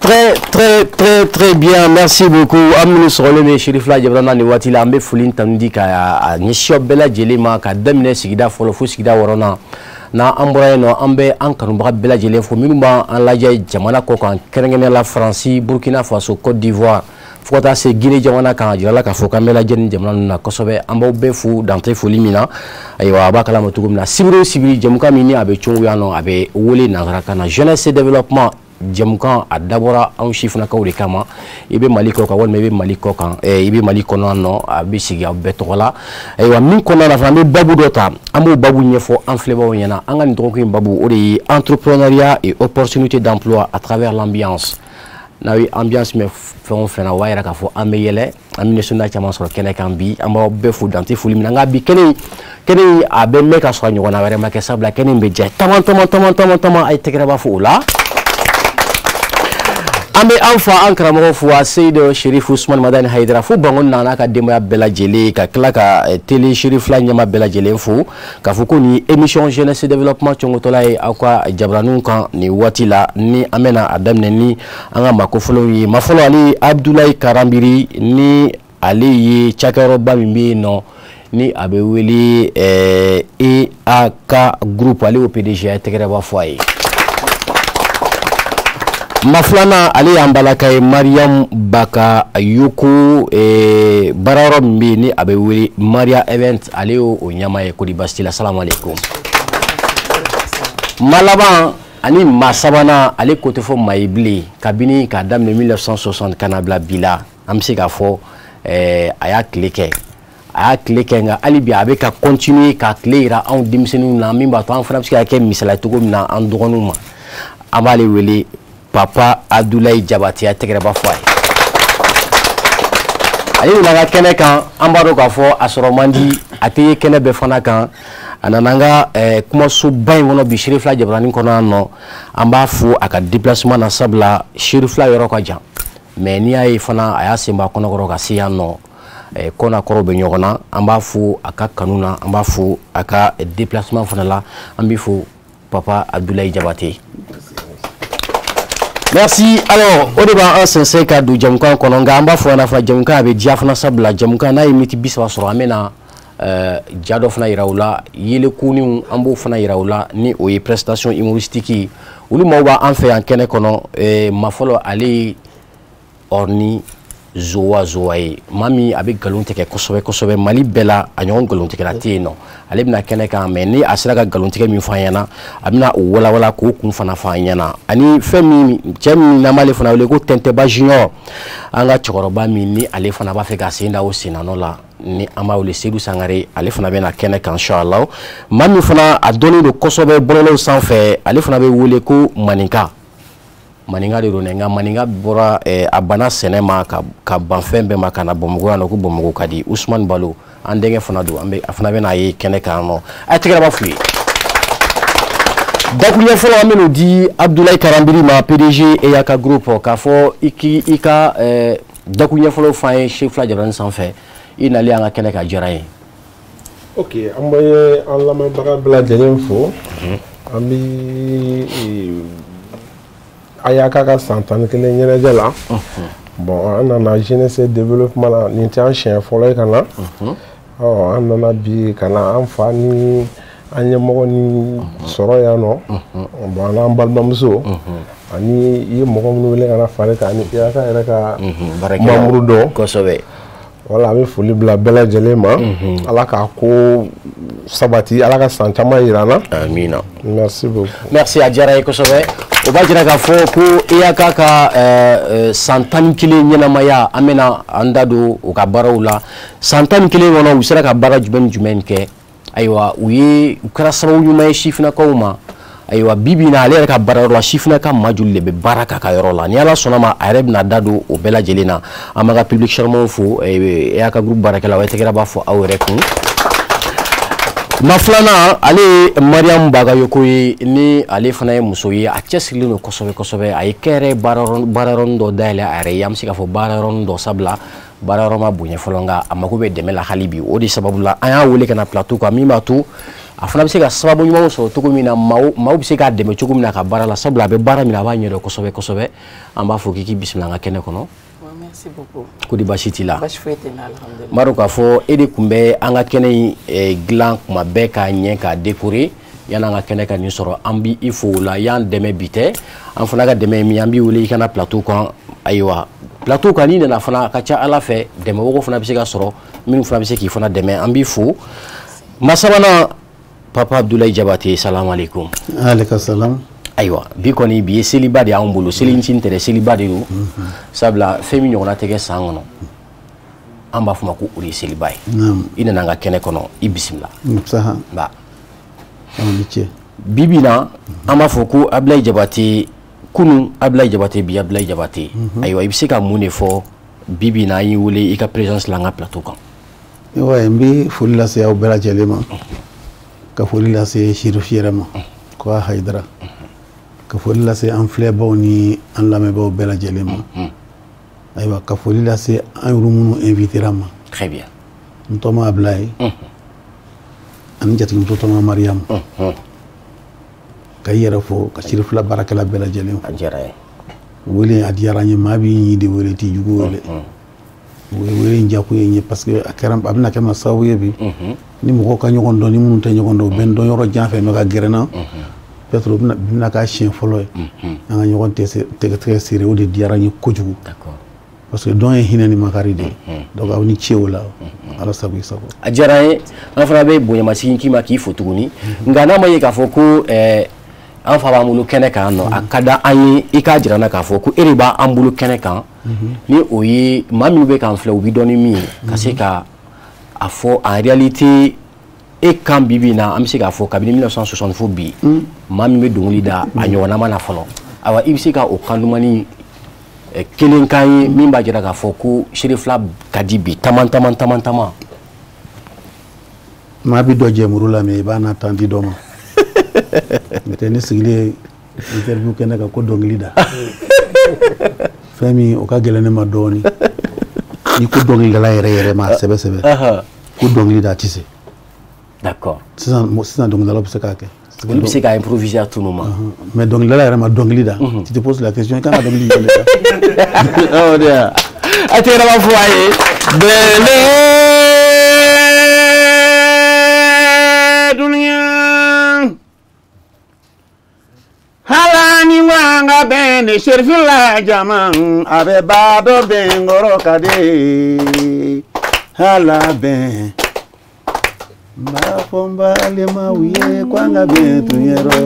Très très très très bien, merci beaucoup. An minnu sɔgɔlen bɛ Cherifla Jabarana nin waati la, an bɛ foli tanu di ka a ɲɛsin bɛɛ lajɛlen ma, ka daminɛ sigida fɔlɔ fo sigida wɔɔrɔnan na. An bɔra yen nɔ, an bɛ an kanubaga bɛɛ lajɛlen fo minnu b'an lajɛ jamana kɔ kan, kɛrɛnkɛrɛnnenya la Faransi, Burkina Faso, Côte d'Ivoire, fo ka taa se Guinée jamana kan. A jirala k'a fɔ k'an bɛ lajɛ nin jamana ninnu na kosɛbɛ. An b'aw bɛɛ fo dante foli min na. Ayiwa, a b'a kalama cogo min na, sibiri o sibiri, jɛmukan min ni a bɛ cogo yan nɔ, a bɛ wele nanzarakan na Jeunesse Développement. Jɛmukan a dabɔra anw sifinnakaw de kama. I bɛ Mali kɔ kan walima i bɛ Mali kɔ kan, i bɛ Mali kɔnɔ yan nɔ, a bɛ sigi aw bɛɛ tɔgɔ la. Ayiwa, min kɔnɔna la fana, an bɛ babu dɔ ta, an b'o babu ɲɛfɔ an filɛbagaw ɲɛna. An ka nin dɔgɔkun in babu, o de ye entrepreneuriat et opportunité d'emploi à travers l'ambiance. N'aw ye ambiance mɛn fɛn o fɛn na, o b'a yira k'a fɔ an bɛ yɛlɛ, an bɛ nisɔndiya caman sɔrɔ kɛnɛ kan bi. An b'aw bɛɛ fo dante foli min na. Nka bi kɛnɛ in, a bɛ mɛn ka sɔrɔ a ɲɔgɔnna wɛrɛ ma kɛ, sabula kɛnɛ in bɛ diya tama tama tama tama tama. A ye tɛgɛrɛ b'a fɔ o la. An bɛ an fa, an karamɔgɔ fo, a Seyidu Sherifu Usumani Madani Hayidara fo Bangoni na n'a ka denbaya bɛɛ lajɛlen, ka tila ka télé Cherifla ɲɛma bɛɛ lajɛlen fo, k'a fɔ ko nin émission Jeunesse Développement cɔngɔtɔla ye aw ka jabaraninw kan nin waati la. Ni an bɛna a daminɛ ni an ka maa kofɔlenw ye. Maa fɔlɔ, ale ye Abudulayi Karambiri, ni ale ye cakɛyɔrɔba min bɛ yen nɔ ni a bɛ wele EAK Groupe, ale y'o PDG. A ye tɛgɛrɛ b'a fɔ a ye. Ma filanan, ale y'an balaka ye, Mariam Bakayoko, baarayɔrɔ min bɛ yen ni a bɛ wele Maria Event, ale y'o ɲɛmaa ye. Kodi baasi t'i la? Salamu aleykum. Ma laban ani maa sabanan, ale ko tɛ fɔ maa ye bilen. Kabini k'a daminɛ 1960 ka na bila bi la, an bɛ se k'a fɔ a y'a tile kɛ, a y'a tile kɛ, nka hali bi a bɛ ka continuer ka tile yira anw denmisɛnninw na, min b'a to an fana bɛ se ka kɛ misaliya cogo min na an dɔgɔninw ma. An b'ale wele Papa Abdoulaye Jabate. A tɛgɛrɛ b'a fɔ a ye. Ale nana ka kɛnɛ kan, an b'a dɔn k'a fɔ a sɔrɔ man di, a tɛ ye kɛnɛ bɛɛ fana kan. A nana an ka kumasoba in kɔnɔ bi, Cherifla Jabaranin kɔnɔ yan nɔ. An b'a fo a ka déplacement na, sabula Cherifla yɔrɔ ka jan, mais n'i y'a ye fana a y'a sen bɔ a kɔnɔkɔrɔ ka se yan nɔ, kɔ n'a kɔrɔ bɛ ɲɔgɔn na. An b'a fo a ka kanu na, an b'a fo a ka déplacement fana la. An b'i fo, Papa Abdoulaye Jabate, merci. Alors, o de b'an sɛnsɛn ka don jamukan kɔnɔ. Nka an b'a fɔ ɲɛna fana, jamukan a bɛ diya fana, sabula jamukan n'a ye miniti 30 sɔrɔ, an bɛna ja dɔ fana yira u la, yelekuniw an b'o fana yira u la, ni o ye prestation humoristique ye. Olu maaw b'an fɛ yan kɛnɛ kɔnɔ. Maa fɔlɔ, ale ye Orni Zowa Zowa ye, maa min a bɛ nkalon tigɛ kosɛbɛ kosɛbɛ. Mali bɛɛ la, a ɲɔgɔn nkalontigɛla tɛ yen nɔ. Ale bɛna kɛnɛ kan, mais ni a sera ka nkalontigɛ min fɔ an ɲɛna, a bɛna o walawala k'o kun fana fɔ an ɲɛna. Ani fɛn min, cɛ min n'an b'ale fana wele ko Tɛntɛba Junior, an ka cɛkɔrɔba min ni ale fana b'a fɛ ka sen da o sennanɔ la, ni an b'a wele Seydou Sangare, ale fana bɛna kɛnɛ kan inchallah. Maa min fana a dɔnnen don kosɛbɛ bɔlɔlɔw sanfɛ, ale fana bɛ wele ko Maninka. Maninka de don dɛ, nka Maninka bɔra a banna sɛnɛ ma ka ban fɛn bɛɛ ma ka na Bamakɔ yan nɔ, ko Bamakɔ ka di. Usumani Balo, an denkɛ fana don, an bɛ a fana bɛna ye kɛnɛ kan nɔ. A ye tɛgɛrɛ b'a f'u ye. Dakuruɲɛ fɔlɔ, an bɛn'o di Abdoulaye Karambiri ma, PDG EAK Groupe, k'a fɔ i k'i i ka dakuruɲɛ fɔlɔ f'an ye Cherifla Jabaranin sanfɛ. I nalen an ka kɛnɛ kan, diyara n ye. Ok, an bɛ an lamɛnbaga bɛɛ lajɛlen fo. An bɛ a y'a k'a ka san 11 ɲɛnajɛ la. Bon, an nana jeunesse développement la, nin tɛ an siɲɛ fɔlɔ ye ka na. Ɔ, an nana bi ka na an fa ni an ɲɛmɔgɔ ni sɔrɔ yan nɔ. Bon, an n'an balimamuso ani i ye mɔgɔ minnu wele ka na fari kan, ani i ka yɛrɛ ka membre dɔ. Kosɛbɛ. Wala, an bɛ foli bila bɛɛ lajɛlen ma. Ala k'a ko sabati, Ala ka san caman yira an na. Amina. Merci beaucoup. Merci, a diyara n ye kosɛbɛ. O b'a jira k'a fɔ ko EAK ka san 11 ɲɛnamaya, an bɛna an da don u ka baaraw la. San 11 kɔnɔ, u sera ka baara jumɛn ni jumɛn kɛ? Ayiwa, u ye u kɛra sababu ɲuman ye sifinnakaw ma. Ayiwa, bi bi in na, ale yɛrɛ ka baarayɔrɔ la, sifinnaka maa joli de bɛ baara k'a ka yɔrɔ la? Ni Ala sɔnna ma, a yɛrɛ bɛna da don o bɛɛ lajɛlen na. An b'an ka public charmant fo, EAK Groupe baarakɛlaw, a ye tɛgɛrɛ b'a fɔ aw yɛrɛ kun. Ma filanan, ale ye Mariam Bagayoko ye, ni ale fana ye muso ye, a cɛsirilen don kosɛbɛ kosɛbɛ. A ye kɛrɛ baarayɔrɔnin dɔ dayɛlɛ a yɛrɛ ye, an bɛ se k'a fɔ baarayɔrɔnin dɔ, sabula baarayɔrɔ ma bonya fɔlɔ, nka a mako bɛ dɛmɛ la hali bi. O de sababu la an y'a wele ka na plateau kan, min b'a to A fana bɛ se ka sababu ɲumanw sɔrɔ cogo min na, maaw bɛ se k'a dɛmɛ cogo min na a ka baara la, sabula a bɛ baara min na a b'a ɲɛdɔn kosɛbɛ kosɛbɛ. An b'a fɔ k'i k'i bisimila an ka kɛnɛ kɔnɔ. Merci beaucoup. Ko di baasi t'i la? Baasi foyi tɛ n na, alhamdulilayi. N b'a dɔn k'a fɔ e de tun bɛ an ka kɛnɛ in dilan kuma bɛɛ k'a ɲɛ k'a décorer yan'an ka kɛnɛ ka nin sɔrɔ. An b'i fo o la, y'an dɛmɛ bi tɛ, an fana ka dɛmɛ ye min ye, an b'i wele i ka na plateau kan. Ayiwa, plateau kan n'i nana fana, a ka ca Ala fɛ dɛmɛbagaw fana bɛ se ka sɔrɔ minnu fana bɛ se k'i fana dɛmɛ. An b'i fo. Maa sabanan, Papa Abdoulaye Diabaté, salam alaikum. Aleykum salam. Ayiwa, bi kɔni bi ye seliba de y'anw bolo, seli ncinin tɛ dɛ, seliba de don. Sabula fɛn min ɲɔgɔnna tɛ kɛ san kɔnɔ, an b'a fɔ ma ko o de ye seliba ye. I nana an ka kɛnɛ kɔnɔ, i bisimila. Saha. Ba. Aw ni ce. Bi bi na, an b'a fɔ ko Abdoulaye Diabaté kunun, Abdoulaye Diabaté bi, Abdoulaye Diabaté. Ayiwa, i bɛ se ka mun de fɔ bi bi na, an y'i wele i ka présence la an ka plateau kan? Wa n bɛ foli lase aw bɛɛ lajɛlen ma. Ka foli lase Chérif yɛrɛ ma, ko a Hayidara. Ka foli lase an filɛbaw ni an lamɛnbaaw bɛɛ lajɛlen ma. Ayiwa, ka foli lase an yɛrɛ minnu invitera ma. Très bien. N tɔma Ablaye. Ani jatigimuso tɔma Mariam. Ka i yɛrɛ fo, ka Chérif la baarakɛla bɛɛ lajɛlen fo. A diyara n ye. Wele a diyara n ye, maa b'i ɲi de wele, t'i jugu wele. O ye wele in jakun ye n ye, parce que a kɛra, a bɛna kɛ ma sababu ye bi. Ni mɔgɔw ka ɲɔgɔn dɔn, ni minnu tɛ ɲɔgɔn dɔn, u bɛ n dɔn yɔrɔ jan fɛ, mɛ ka gɛrɛ n na. Peut-être o bɛna k'a siɲɛ fɔlɔ ye. An ka ɲɔgɔn tɛgɛ sere, o de diyara n ye kojugu. Parce que dɔn ye hinɛ ni makari de ye. Donc aw ni ce o la. Ala sago i sago. A diyara n ye, an fana bɛ bonyamasegin k'i ma k'i fo tuguni. Nka n'a ma ye k'a fɔ ko an fa b'an bolo kɛnɛ kan nɔ, a ka d'an ye i k'a jira n na k'a fɔ ko e de b'an bolo kɛnɛ kan. Ni o ye maa minnu bɛ k'an filɛ, u bɛ dɔn ni min ye, ka se ka a fɔ en réalité e kan bi bi in na, an bɛ se k'a fɔ kabini 1960 fo bi, maa min bɛ dɔnkili da a ɲɔgɔnna ma na fɔlɔ. Ayiwa, i bɛ se ka o kan dumani kelen kan ye min b'a jira k'a fɔ ko Chérifila ka di bi taman taman taman taman. Maa bɛ dɔ jɛ muru la, mɛ i b'a n'a tan di dɔ ma. N'o tɛ ne sigilen interview kɛ ne kan ko dɔnkili da. Fɛn min o ka gɛlɛn ne ma dɔɔnin. N'i ko dɔnkilidala yɛrɛ yɛrɛ ma sɛbɛ sɛbɛ. Ko dɔnkili da a tɛ se. D'accord. Sisan dɔnkilidalaw bɛ se k'a kɛ. Olu bɛ se k'a improviser à tout moment. Mais dɔnkilidala yɛrɛ ma dɔnkili da. Tu te poses la question, i kan ka dɔnkili jumɛn de da? O de ya. A tɛ yɛrɛ b'a fɔ a ye. Bɛlɛ dunuya. Hala ni wanga bɛn ni Chérifila jama, a bɛ ba dɔ bɛn kɔrɔ ka di. Hala bɛn. N b'a fɔ n balimaw ye ko an ka bɛn tun yɔrɔ.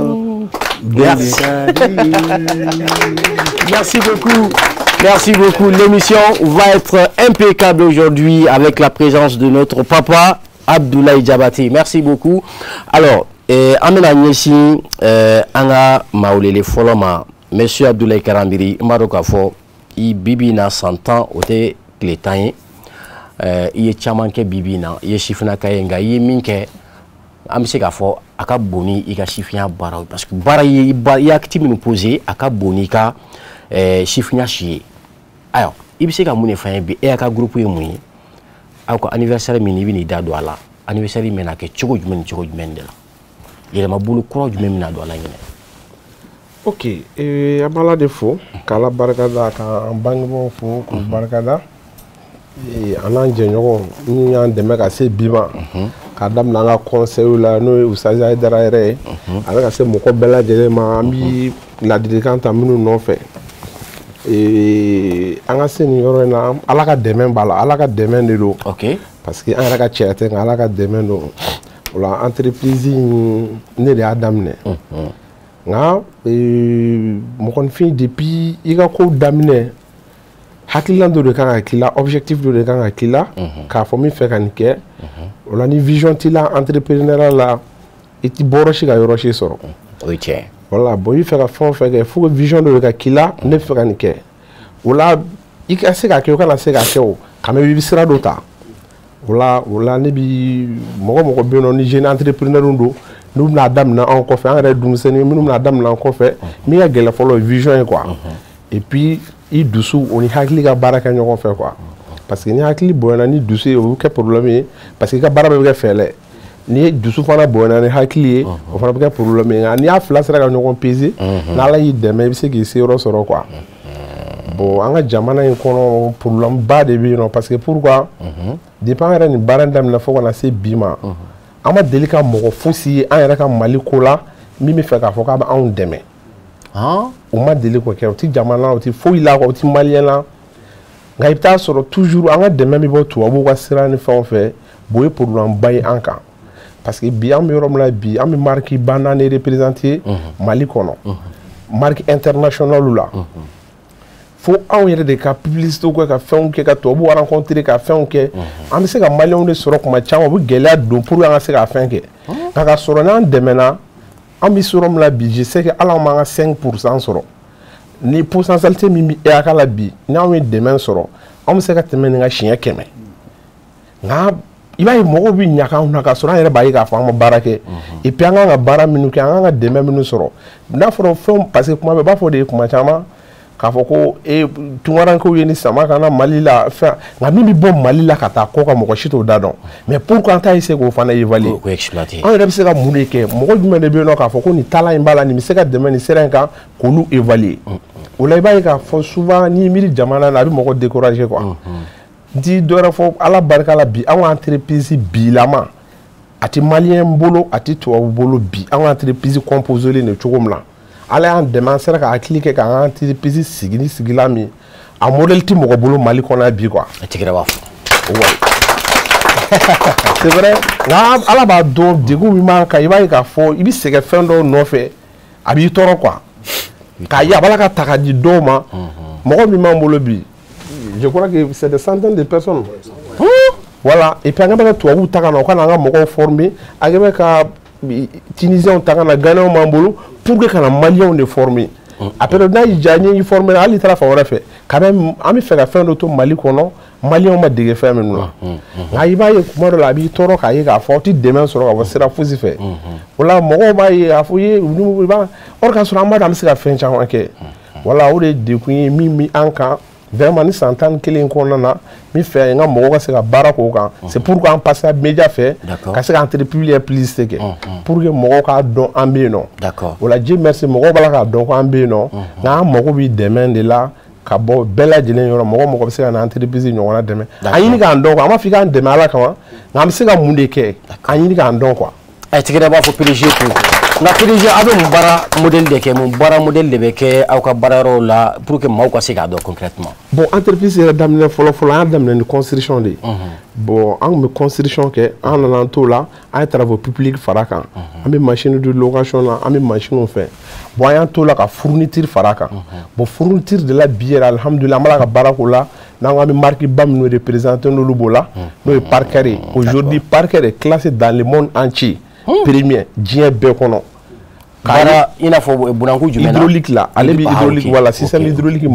Merci beaucoup. Merci beaucoup. L'émission va être impeccable aujourd'hui avec la présence de notre papa Abdoulaye Diabaté. Merci beaucoup. Alors, an bɛna ɲɛsin an ka mawulele fɔlɔ ma, Monsieur Abdoulaye Karambiri. N b'a dɔn k'a fɔ i bi bi in na san 10 o tɛ tile 10 ye. I ye caman kɛ bi bi in na, i ye sifinnaka ye, nka i ye min kɛ, an bɛ se k'a fɔ a ka bon ni i ka sifinya baara ye, parce que baara ye i ye acte minnu posé, a ka bon n'i ka sifinya si ye. Ayiwa, i bɛ se ka mun de fɔ an ye bi? E y'a ka groupe ye mun ye? Aw ka anniversaire min, i bɛ n'i da don a la, anniversaire in bɛna kɛ cogo jumɛn ni cogo jumɛn de la? Yɛlɛmabolo kura jumɛn bɛna don a la ɲinɛ? Ok, an b'Ala de fo, k'Ala barika da, k'an bangebaaw fo, k'u barika da. An n'an jɛɲɔgɔnw minnu y'an dɛmɛ ka se bi ma, k'a daminɛ an ka conseil la, n'o ye Ustaz Hayidara yɛrɛ ye, a bɛ ka se mɔgɔ bɛɛ lajɛlen ma, an bi ladilikan ta minnu nɔfɛ. An ka se nin yɔrɔ in na, Ala ka dɛmɛ b'a la, Ala ka dɛmɛ de don. Parce que an yɛrɛ ka cɛya tɛ, nka Ala ka dɛmɛ don. O la entreprise in, ne de y'a daminɛ. Nka mɔgɔninfin, depuis i ka ko daminɛ, hakilina dɔ de kan ka k'i la, objectif dɔ de kan ka k'i la, k'a fɔ min fɛ ka nin kɛ. O la ni vision t'i la entrepreneuriat la, i ti bɔ yɔrɔ si ka yɔrɔ si sɔrɔ. O ye tiɲɛ ye. Voilà, bon, i bɛ fɛ ka fɛn o fɛn kɛ, fo que vision dɔ de ka k'i la, ne bɛ fɛ ka nin kɛ. O la i ka se k'a kɛ o kana se k'a kɛ o, quand même i bɛ sira dɔ ta. O la ne bi mɔgɔ bɛ yen nɔ ni jeune entrepreneur don, n'u bɛna daminɛ anw kɔfɛ, an yɛrɛ ye denmisɛnnin ye minnu bɛna daminɛ an kɔfɛ, min ka gɛlɛn fɔlɔ ye vision ye quoi. Et puis i dusu o ni hakili ka baara kɛ ɲɔgɔn fɛ quoi. Parce que ni hakili bonyana ni dusu ye, o bɛ kɛ problème ye, parce que i ka baara bɛɛ bɛ kɛ fɛɛrɛ. Ni ye dusu fana bonyana ni hakili ye, o fana bɛ kɛ problème ye. Nka n'i y'a fila sera ka ɲɔgɔn peser, n'Ala y'i dɛmɛ, i bɛ se k'i seyɔrɔ sɔrɔ quoi. Bon, an ka jamana in kɔnɔ, problème ba de bɛ yen nɔ, parce que pourquoi? Depuis an yɛrɛ nin baara in daminɛ fo ka na se bi ma, an ma deli ka mɔgɔ fosi ye an yɛrɛ ka Mali ko la min bɛ fɛ k'a fɔ k'a bɛ anw dɛmɛ. O ma deli k'o kɛ. O ti jamana, o ti foyi la quoi, o ti malien la. Nka i bɛ taa sɔrɔ toujours an ka dɛmɛ bɛ bɔ tubabuw ka sira ni fɛnw fɛ. Bon, o ye problème ba ye an kan, parce que bi an bɛ yɔrɔ min na bi, an bɛ marque ba naani représenter Mali kɔnɔ, marque internationale la. Fo anw yɛrɛ de ka publicité kɛ, ka fɛnw kɛ, ka tubabuw rencontrer, ka fɛnw kɛ. An bɛ se ka maliyɛnw de sɔrɔ kuma caman, u bɛ gɛlɛya don pour que an ka se ka fɛn kɛ. Nka ka sɔrɔ n'an dɛmɛna, an bɛ yɔrɔ min na bi, je sais que hali an m'an ka 5% sɔrɔ. Ni potentialité min bɛ EAK la bi, n'anw ye dɛmɛ sɔrɔ, anw bɛ se ka tɛmɛ nin kan siɲɛ 100. Nka i b'a ye mɔgɔw bɛ ɲaga anw na, k'a sɔrɔ an yɛrɛ b'a ye k'a fɔ an ma baara kɛ. Et puis an kan ka baara minnu kɛ, an kan ka dɛmɛ minnu sɔrɔ, n'a fɔra fɛnw, parce que kuma bɛɛ, u b'a fɔ de kuma caman k'a fɔ ko e tunkarankew ye ni sama ka na Mali la fɛn. Nka min bɛ bɔ Mali la ka taa kɔ kan, mɔgɔ si t'o da dɔn. Mais pourquoi an t'a essayer k'o fana évaluer? K'o exploiter. An yɛrɛ bɛ se ka mun de kɛ? Mɔgɔ jumɛn de bɛ yen nɔ k'a fɔ ko nin taalan in b'a la, nin bɛ se ka dɛmɛ nin sira in kan, k'olu évaluer? O la, i b'a ye k'a fɔ souvent n'i miiri jamana na, a bɛ mɔgɔ décourager quoi. N ti dɔ wɛrɛ fɔ, Ala barika la, bi anw ka entreprise bilama, a ti malien bolo, a ti tubabu bolo. Bi anw ka entreprise composé len de cogo min na, Ala y'an dɛmɛ, an sera ka hakili kɛ k'an ka entreprise sigi ni sigila min, a modèle ti mɔgɔ bolo Mali kɔnɔ yan bi quoi. A tigɛrɛ b'a fɔ. Ouais. C'est vrai, nka Ala b'a dɔn degun min b'an kan. I b'a ye k'a fɔ i bɛ sɛgɛn fɛn dɔw nɔfɛ, a b'i tɔɔrɔ quoi. K'a ye a b'a la ka ta ka di dɔw ma. Mɔgɔ min b'an bolo bi, je crois que c'est des centaines de personnes. Voilà. Et puis an bɛ ka tubabuw ta ka na, u ka na an ka mɔgɔw former. An bɛ ka Tunisiens ta ka na, Ghanéens b'an bolo pour que ka na Maliens de former. Après, n'a y'i diya n'i y'i former, hali n'i taara fan wɛrɛ fɛ, quand même an bɛ fɛ ka fɛn dɔ to Mali kɔnɔ, Maliens ma dege fɛn minnu na. Nka i b'a ye kuma dɔ la, a b'i tɔɔrɔ k'a ye k'a fɔ aw tɛ dɛmɛ sɔrɔ ka bɔ sira fosi fɛ. O la, mɔgɔw b'a ye k'a fɔ i ye i b'a or k'a sɔrɔ an b'a dɔn an bɛ se ka fɛn caman kɛ. Voilà, o de ye degun ye min bɛ an kan vraiment ni san 11 kɔnɔna na. N bɛ fɛ n ka mɔgɔw ka se ka baara k'o kan. C'est pourquoi an passé média fɛ ka se ka entreprise yɛrɛ publicité kɛ pour que mɔgɔw k'a dɔn an bɛ yen nɔ. O la, Dieu merci, mɔgɔw b'a la k'a dɔn ko an bɛ yen nɔ. Nka an mago bɛ dɛmɛ de la ka bɔ bɛɛ lajɛlen yɔrɔ. Mɔgɔ mɔgɔ bɛ se ka na entreprise ɲɔgɔnna dɛmɛ, an ɲini k'an dɔn quoi. An b'a fɔ i k'an dɛmɛ Ala kama, nka an bɛ se ka mun de kɛ? An ɲini k'an dɔn quoi. A tigɛrɛ b'a fɔ PDG kun. Nka PDG, aw bɛ mun baara modèle de kɛ? Mun baara modèle de bɛ kɛ aw ka baarayɔrɔw la pour que maaw ka se k'a dɔn concrètement? Bon, entreprise yɛrɛ daminɛ fɔlɔ fɔlɔ, an y'a daminɛ ni construction de ye. Bon, an tun bɛ construction kɛ, an nana an t'o la, an ye travaux publics fara kan. An bɛ machine de location na, an bɛ machine fɛ. Bon, an y'an t'o la ka fourniture fara kan. Bon, fourniture de la bi yɛrɛ, alhamdulilah, an b'a la ka baara k'o la. N'an ko an bɛ marque ba minnu représenter, n'olu b'o la, n'o ye Parker ye. Aujourd'hui, Parker est classé dans le monde entier premier, diɲɛ bɛɛ kɔnɔ. Baara i n'a fɔ bunakun jumɛn na? Hydraulique la, ale bɛ hydraulique, voilà, système hydraulique,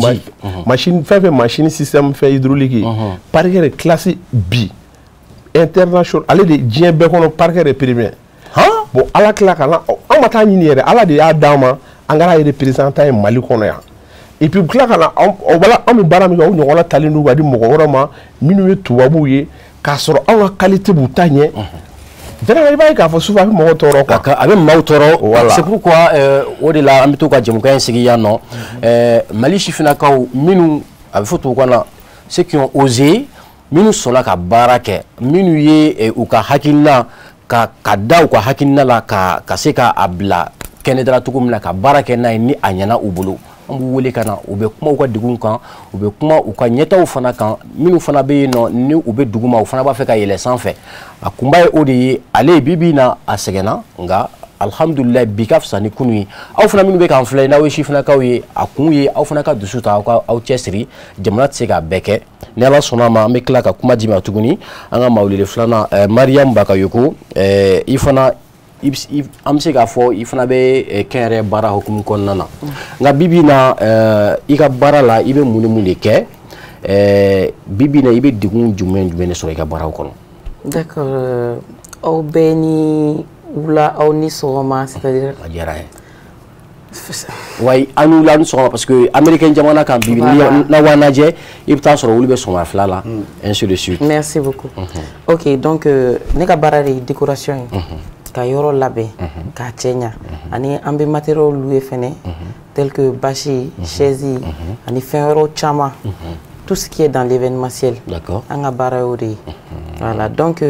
machine fɛn fɛn, machine système fɛn hydraulique ye. Parker est classé bi international, ale de diɲɛ bɛɛ kɔnɔ, Parker est premier. Bon, Ala tila ka na, an ma taa ɲini yɛrɛ, Ala de y'a d'an ma, an kɛra représentant ye Mali kɔnɔ yan. Et puis tila ka na, o bala, an bɛ baara min kɛ, o ɲɔgɔnna talen don ka di mɔgɔ wɛrɛ ma minnu ye tubabuw ye, k'a sɔrɔ anw ka qualité b'u ta ɲɛ. Vraiment, i b'a ye k'a fɔ souvent a bɛ mɔgɔw tɔɔrɔ quoi. A bɛ maaw tɔɔrɔ. Voilà. C'est pourquoi o de la an bɛ to ka jɛmukan in sigi yan nɔ. Mali sifinnakaw minnu, a bɛ fɔ tubabukan na, ceux qui ont osé, minnu sɔnna ka baara kɛ, minnu ye u ka hakilina ka da u ka hakilina la, ka se ka a bila kɛnɛ da la cogo min na, ka baara kɛ n'a ye, ni a ɲɛna u bolo, an b'u wele ka na, u bɛ kuma u ka degun kan, u bɛ kuma u ka ɲɛtaw fana kan. Minnu fana bɛ yen nɔ, ni u bɛ dugu ma, u fana b'a fɛ ka yɛlɛ sanfɛ. A kunba ye o de ye. Ale bi bi in na, a sɛgɛnna, nka alhamdulilayi, bi ka fisa ni kunu ye. Aw fana minnu bɛ k'an filɛ, n'aw ye sifinnakaw ye, a kun ye aw fana ka dusu ta, aw ka aw cɛsiri. Jamana tɛ se k'a bɛɛ kɛ. Ni Ala sɔnna a ma, an bɛ tila ka kuma di ma tuguni. An ka mawulili filanan, Mariam Bakayoko, i fana, an bɛ se k'a fɔ i fana bɛ kɛnyɛrɛ baara hukumu kɔnɔna na. Nka bi bi in na, i ka baara la, i bɛ mun ni mun de kɛ? Bi bi in na, i bɛ degun jumɛn jumɛn de sɔrɔ i ka baaraw kɔnɔ? D'accord. Aw bɛɛ ni wula, aw ni sɔgɔma, c'est-à-dire A diyara n ye. Ouais, an wula ni sɔgɔma parce que américain jamana kan bi na wa lajɛ i bɛ taa sɔrɔ olu bɛ sɔgɔma 2 la, ainsi de suite. Merci beaucoup. Ok, donc ne ka baara de ye décoration ye. Ka yɔrɔ labɛn k'a cɛ ɲa ani an bɛ matériaux louer fɛnɛ tel que bâche, chaise ani fɛn wɛrɛw caman. Tout ce qui est dans l'événementiel. D'accord. An ka baara y'o de ye. Voilà, donc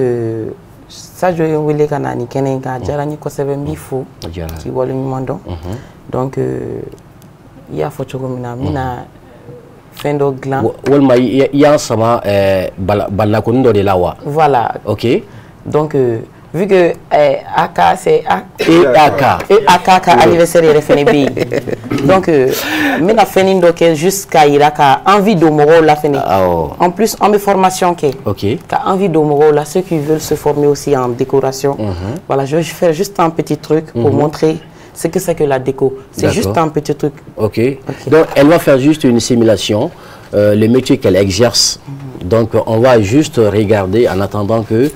Sadio ye n wele ka na nin kɛnɛ in kan, a diyara n ye kosɛbɛ, n b'i fo k'i waleɲuman dɔn. Donc i y'a fɔ cogo min na, n bɛna fɛn dɔ dilan. Walima i y'an sama balakoni dɔ de la wa? Voilà. Ok. Donc vu que AK c'est EAK. EAK ka anniversaire yɛrɛ fɛnɛ bɛ yen. Donc n bɛna fɛnnin dɔ kɛ juste k'a yira ka envie don mɔgɔw la fɛnɛ. En plus an bɛ formation kɛ. Ok. Ka envie don mɔgɔw la, ceux qui veulent se former aussi en décoration. Voilà, je vais faire juste un petit truc pour montrer ce que c'est que la déco. C'est juste un petit truc. Ok. Donc elle va faire juste une simulation, le métier qu'elle exerce. Donc on va juste regarder en attendant que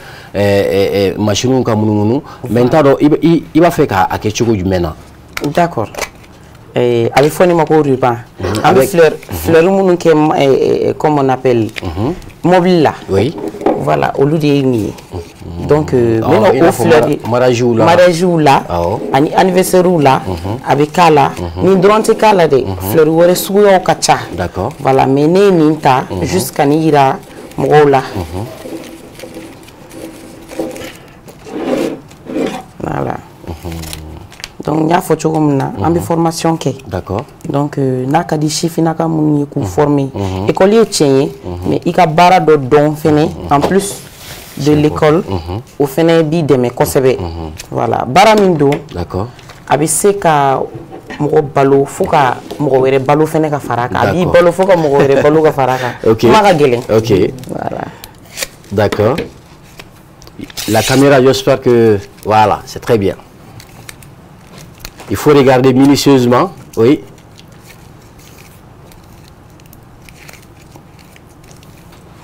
machine ka munumunu. Maintenant il va faire k'a kɛ cogo jumɛn na? D'accord. A bɛ fɔ nin ma ko ruban. An bɛ fleur minnu kɛ, comme on appelle, mobili la. Oui. Voilà, olu de ye nin ye. Donc n bɛna o fleur mariage la ani anniversaire la a bɛ k'a la. Nin dɔrɔn tɛ k'a la dɛ, fleur wɛrɛ suguyaw ka ca. D'accord. Voilà, mais ne ye nin ta juste ka nin yira mɔgɔw la. Voilà. Donc n y'a fɔ cogo min na, an bɛ formation kɛ. D'accord. Donc n'a ka di sifinnaka minnu ye k'u former. École ye tiɲɛ ye, mais i ka baara dɔ dɔn fɛnɛ en plus de l'école, o fɛnɛ b'i dɛmɛ kosɛbɛ. Voilà, baara min don. D'accord. A bɛ se ka mɔgɔ balo fo ka mɔgɔ wɛrɛ balo fɛnɛ ka fara a kan. A b'i balo fo ka mɔgɔ wɛrɛ balo ka fara a kan. Ok. Kuma ka gɛlɛn. Ok. Voilà. D'accord. La caméra, j'espère que voilà, c'est très bien. Il faut regarder minutieusement, oui.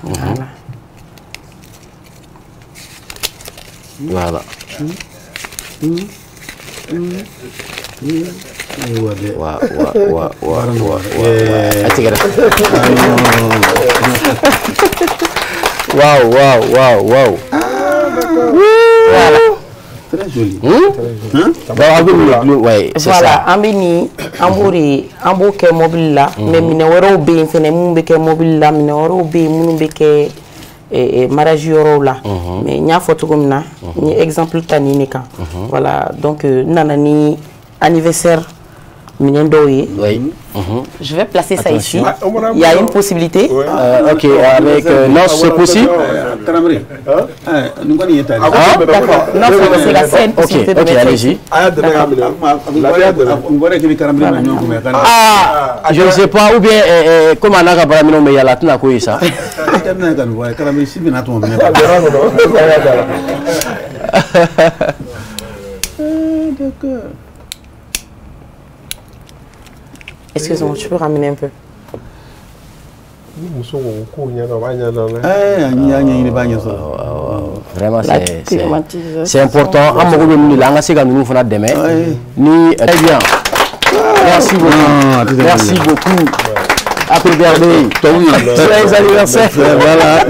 Voilà. Voilà. Wa wa wa wa wa. Waouh, waouh, waouh, waouh. Voilà. Très joli. Hein? Ouais, c'est voilà, ça. An bɛ nin an b'o de an b'o kɛ mobili la, mais minɛn wɛrɛw bɛ yen fɛnɛ minnu bɛ kɛ mobili la, minɛn wɛrɛw bɛ yen minnu bɛ kɛ mariage yɔrɔw la. Mais n y'a fɔ cogo min na, n ye exemple ta nin de kan. Voilà, donc n nana ni anniversaire minɛn dɔw ye. Oui. Je vais placer ça ici. Il y a une possibilité. Ok, avec non, c'est possible. D'accord. Non, c'est une possibilité. Ok, allez-y. Ah, je ne sais pas, ou bien comme on a mais il y a la tena quoi ça. D'accord. Excusez-moi, tu peux ramener un peu. Vraiment, c'est important. Très bien. Merci beaucoup. Merci beaucoup. Happy birthday. Joyeux anniversaire. Voilà.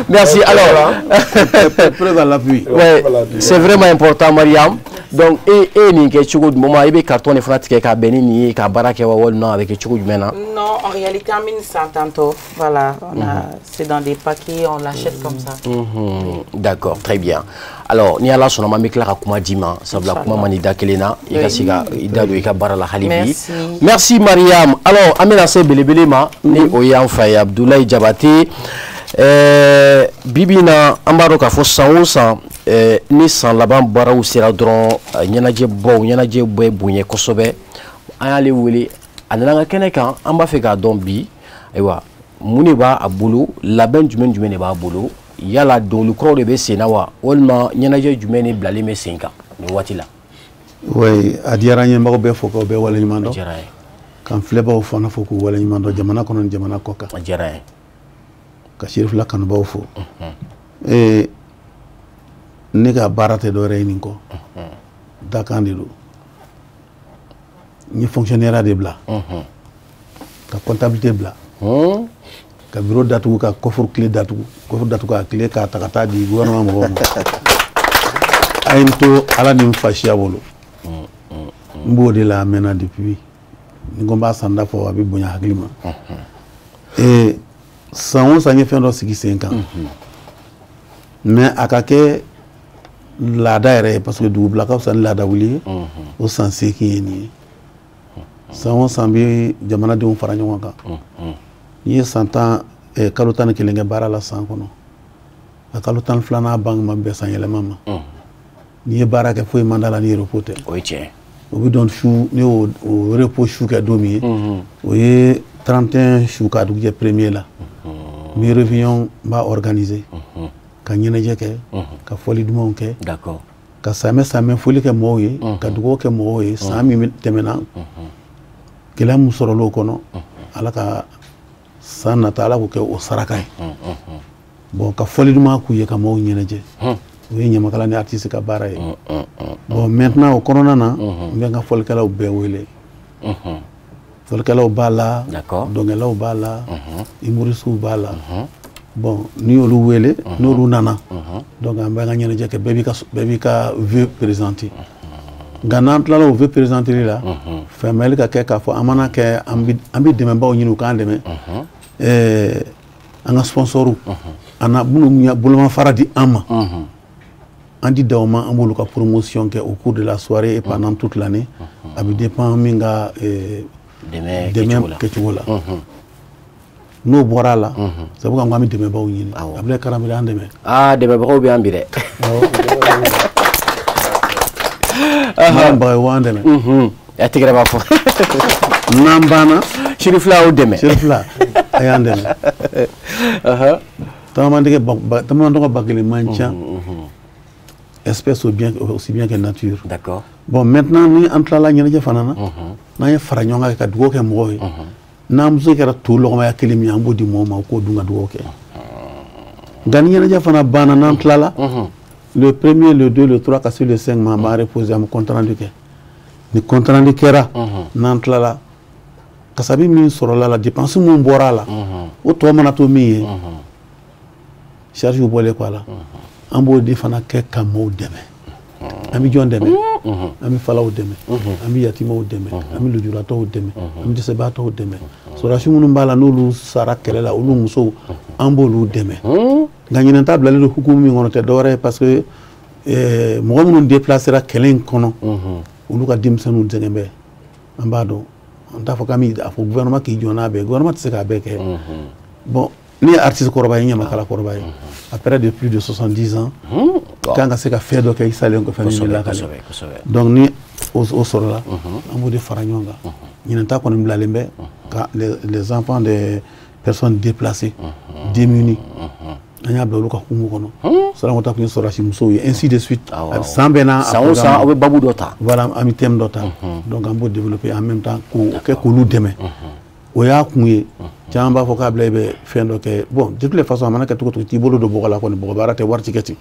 Merci. Alors, preuve à l'appui. Ouais, c'est vraiment important, Mariam. Donc, et ni kɛ cogo jumɛn i bɛ carton de fana tigɛ ka bɛn ni nin ye ka baara kɛ wa walima a bɛ kɛ cogo jumɛn na? Non, en réalité, an bɛ nin san tantôt. Voilà, on a, c'est dans des paquets, on l'achète comme ça. D'accord, très bien. Alors, ni Ala sɔnna ma, n bɛ tila ka kuma d'i ma, sabula kuma man di da kelen na, i ka se ka i da don i ka baara la hali bi. Merci. Merci Mariam. Alors, an bɛna se belebele ma, ni o y'an fa ye Abdoulaye Diabaté. Bi bi in na an b'a dɔn k'a fɔ san o san ni san laban baaraw sera dɔrɔn ɲɛnajɛbaw ɲɛnajɛ bɛ bonya kosɛbɛ. An y'ale wele, a nana an ka kɛnɛ kan, an b'a fɛ k'a dɔn bi ayiwa mun de b'a bolo, labɛn jumɛn jumɛn de b'a bolo, yala dɔnkili kuraw de bɛ sen na wa walima ɲɛnajɛ jumɛn de bilalen bɛ sen kan nin waati la? Oui, a diyara n ye, n b'aw bɛɛ fo k'aw bɛɛ waleɲuman dɔn. A diyara n ye. K'an filɛbaw fana fo k'u waleɲuman dɔn jamana kɔnɔ ni jamana kɔ kan. A diyara n ye. Ka Cherifila kanubaw fo. Ne ka baara tɛ dɔwɛrɛ ye nin kɔ. Dakan de don. N ye fonctionnaire de bila, ka comptabilité bila, ka bureau datugu, ka coffre clé datugu, coffre datugu ka clé k'a ta ka taa di gouvernement mɔgɔw ma. A ye n to Ala ni n fasiya bolo. N b'o de la a mɛnna depuis. Ni ko n b'a san da fɔ, a bɛ bonya hakili ma. San o san, n ye fɛn dɔ sigi sen kan, mais a ka kɛ laada yɛrɛ ye, parce que dugubila ka fisa ni laada wuli ye. O san 8 ye nin ye. San o san, bɛ jamanadenw fara ɲɔgɔn kan. N'i ye san 10, kalo 11 kɛ baara la san kɔnɔ, a kalo 12nan ban ma bɛn san yɛlɛma ma. N'i ye baara kɛ, foyi man d'a la ni repos tɛ. O ye tiɲɛ. O bɛ dɔn su ne y'o o repos su kɛ don min ye, o ye 31 su k'a dugujɛ premier la. N bɛ réveillon n b'a organiser, ka ɲɛnajɛ kɛ, ka fɔli dumanw kɛ, ka samɛ samɛ foli kɛ mɔgɔw ye, ka dugawu kɛ mɔgɔw ye. San min tɛmɛna, gɛlɛya min sɔrɔla o kɔnɔ, Ala ka san nata, Ala k'o kɛ o saraka ye. Bon, ka fɔli duman k'u ye, ka mɔgɔw ɲɛnajɛ, o ye ɲamakala ni artiste ka baara ye. Bon, maintenant, o kɔnɔna na, n bɛ n ka fɔlikɛlaw bɛɛ wele. Fɔlikɛlaw b'a la, dɔnkɛlaw b'a la, humoristew b'a la. Bon, n'i y'olu wele, n'olu nana, donc an b'an ka ɲɛnajɛ kɛ. Bɛɛ b'i ka vœu présenter. Nka n'an tilala o vœu présenter la, faamuyali ka kɛ k'a fɔ an mana kɛ, an bɛ dɛmɛbaaw ɲini u k'an dɛmɛ, an ka sponsors an na minnu bolomafara di an ma, an di d'aw ma, an b'olu ka promotion kɛ au cours de la soirée et pendant toute l'année. A bɛ dépend min ka dɛmɛ dɛmɛ kɛcogo la. N'o bɔra a la, c'est pourquoi an ko an bɛ dɛmɛbaaw ɲini. Abulaye Karamɔgɔ, an dɛmɛ. Aa, dɛmɛbagaw bɛ yan bi dɛ. Madame Bagayogo, an dɛmɛ. A tigɛrɛ b'a fɔ. N'an banna. Sirifila y'aw dɛmɛ. Sirifila a y'an dɛmɛ. Taamandɛgɛ, taamandɔgɔ ba kelen man ca, espèce aussi bien que nature. Bon, maintenant, ni an tilala ɲɛnajɛ fana na, n'an ye fara ɲɔgɔn kan ka dugawu kɛ mɔgɔw ye, n'an muso kɛra to lɔgɔmaya kelen min ye, an b'o di mɔgɔw ma, u k'o dun ka dugawu kɛ. Nka ni ɲɛnajɛ fana banna, n'an tilala le premier, le deux, le trois, ka se le cinq ma, an b'an reposer, an bɛ compte rendu kɛ. Ni compte rendu kɛra, n'an tilala, kasabi min sɔrɔla la, dépense min bɔra a la, o tɔ mana to min ye, charge bɔlen kɔ a la, an b'o de fana kɛ ka mɔɔw dɛmɛ. An bɛ jɔn dɛmɛ? An bɛ falaw dɛmɛ, an bɛ yatimaw dɛmɛ, an bɛ lujuratɔw dɛmɛ, an bɛ dɛsɛbaatɔw dɛmɛ. Sɔrɔdasi minnu b'a la, n'olu sara kɛlɛ la, olu musow, an b'olu dɛmɛ. Nka ɲinan ta bilalen don hukumu min kɔnɔ, tɛ dɔwɛrɛ ye, parce que mɔgɔ minnu déplacera kɛlɛ in kɔnɔ, olu ka denmisɛnninw sɛgɛn bɛ. An b'a dɔn, an t'a fɔ k'an bɛ a fɔ gouvernement k'i jɔ n'a bɛɛ ye, gouvernement tɛ se k'a bɛɛ kɛ. Bon, ne ye artiste kɔrɔba ye, n ɲamakala kɔrɔba ye, après de plus de 70 ans, kan ka se ka fɛn dɔ kɛ i salen kɔfɛ min bɛ lakale. Donc ni o sɔrɔla, an b'o de fara ɲɔgɔn kan. Ɲinan ta kɔni bilalen bɛ ka les enfants des personnes déplacées, démunies, an y'a bila olu ka hukumu kɔnɔ. Sɔrɔ ta kun ye sɔrɔdasi musow ye, ainsi de suite. San bɛɛ n'a San o san, aw bɛ babu dɔ ta. Voilà, an bɛ thème dɔ ta. Donc an b'o développer en même temps k'o kɛ k'olu dɛmɛ. O y'a kun ye. Caman b'a fɔ k'a bila i bɛ fɛn dɔ kɛ. Bon, de toutes les façons, a mana kɛ cogo o cogo, t'i bolo don bɔgɔ la kɔni, bɔgɔ baara tɛ wari ti kɛ ten,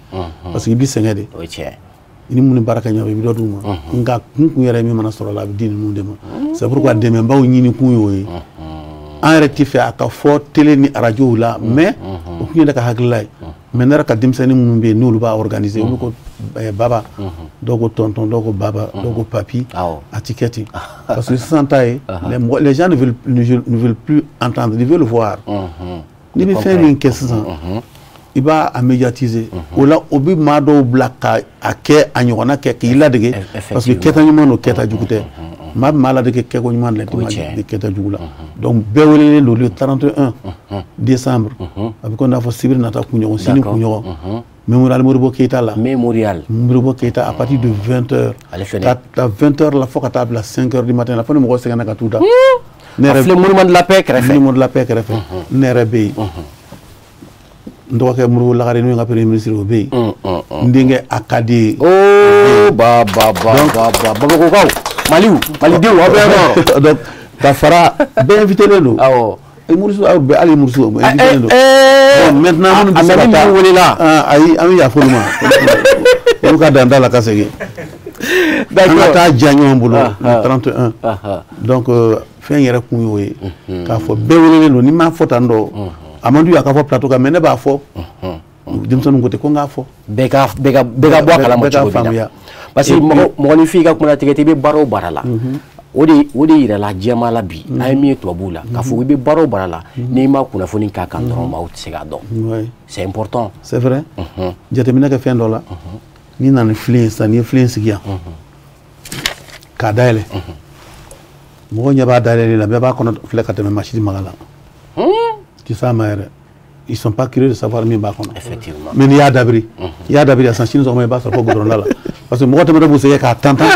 parce que i b'i sɛgɛn de. O ye tiɲɛ. I ni minnu baara kɛ ɲɔgɔn fɛ, i bɛ dɔ d'u ma. Nka kun yɛrɛ min mana sɔrɔ a la, a bɛ di ninnu de ma. C'est pourquoi dɛmɛbaw ɲini kun y'o ye. An yɛrɛ ti fɛ a ka fɔ télé ni arajow la, mais o kun ye ne ka hakilila ye. Mais ne yɛrɛ ka denmisɛnnin minnu bɛ yen, n'olu b'a organiser, olu ko baba, dɔw ko tonton, dɔw ko baba, dɔw ko papi. A ti kɛ ten, parce que sisan ta ye, les gens ne veulent plus entendre, ils veulent voir. N'i bɛ fɛn min kɛ sisan, i b'a a médiatiser. O la, o bɛ maa dɔw bila ka a kɛ a ɲɔgɔnna kɛ k'i ladege, parce que kɛta ɲuman don, kɛta jugu tɛ. Maa bɛ maa ladege kɛko ɲuman la, i tɛ maa ladege kɛta jugu la. Donc bɛɛ welelen don le 31 décembre. A bɛ komi n'a fɔ sibiri nata kunɲɔgɔn, sini kunɲɔgɔn, Mémorial Modibo Keïta la. Mémorial. Modibo Keïta, à partir de 20 heures. Ka ta 20 heures la fo ka taa bila 5 heures du matin la, fo ni mɔgɔ sɛgɛnna ka t'u da. Ne yɛrɛ filɛ Monument de la Paix kɛrɛfɛ. Monument de la Paix kɛrɛfɛ. Ne yɛrɛ bɛ yen. N dɔgɔkɛ Modibo Lagare, n'o ye n ka premier ministre, o bɛ yen. N denkɛ Akade ye. Oh, ba ba ba ba ba, Bamakɔkaw, Maliw, Malidenw, aw bɛ yan nɔ. Donc ka fara bɛɛ invité len don. Awɔ. Murisu, aw bɛɛ, hali Murisu invité len don. Bon, maintenant, minnu bɛ se ka taa. Wele la. Ayi, an bɛ yafa olu ma. Olu ka dan t'a la ka segin. An ka taa diya ɲɔgɔn bolo le 31. Donc fɛn yɛrɛ kun y'o ye k'a fɔ bɛɛ welelen don. Ni m'a fɔ tan dɔ, a man d'u ye a ka fɔ plateau kan, mais ne b'a fɔ. Denmisɛnninw ko ten ko n k'a fɔ. Bɛɛ ka bɔ a kalama cogo min na, parce que mɔgɔninfin i ka kuma latigɛ tɛ, i bɛ baara o baara la, o de yirala jɛma la bi. An ye min ye tubabuw la, k'a fɔ i bɛ baara o baara la, n'i ma kunnafoni k'a kan dɔrɔn, maaw tɛ se k'a dɔn. C'est important. C'est vrai. Jateminɛ kɛ fɛn dɔ la, n'i nana ni filen ye sisan, n'i ye filen sigi yan k'a dayɛlɛ, mɔgɔw ɲɛ b'a dayɛlɛli la, bɛɛ b'a kɔnɔ filɛ ka tɛmɛ masiri maga la. Ti s'a ma yɛrɛ. Ils sont pas curieux de savoir min b'a kɔnɔ. Effectivement. Mais n'i y'a dabiri, i y'a dabiri a san sini sɔgɔma i b'a sɔrɔ fo goudron da la. Parce que mɔgɔ tɛmɛtɔ b'u sɛgɛn k'a tantan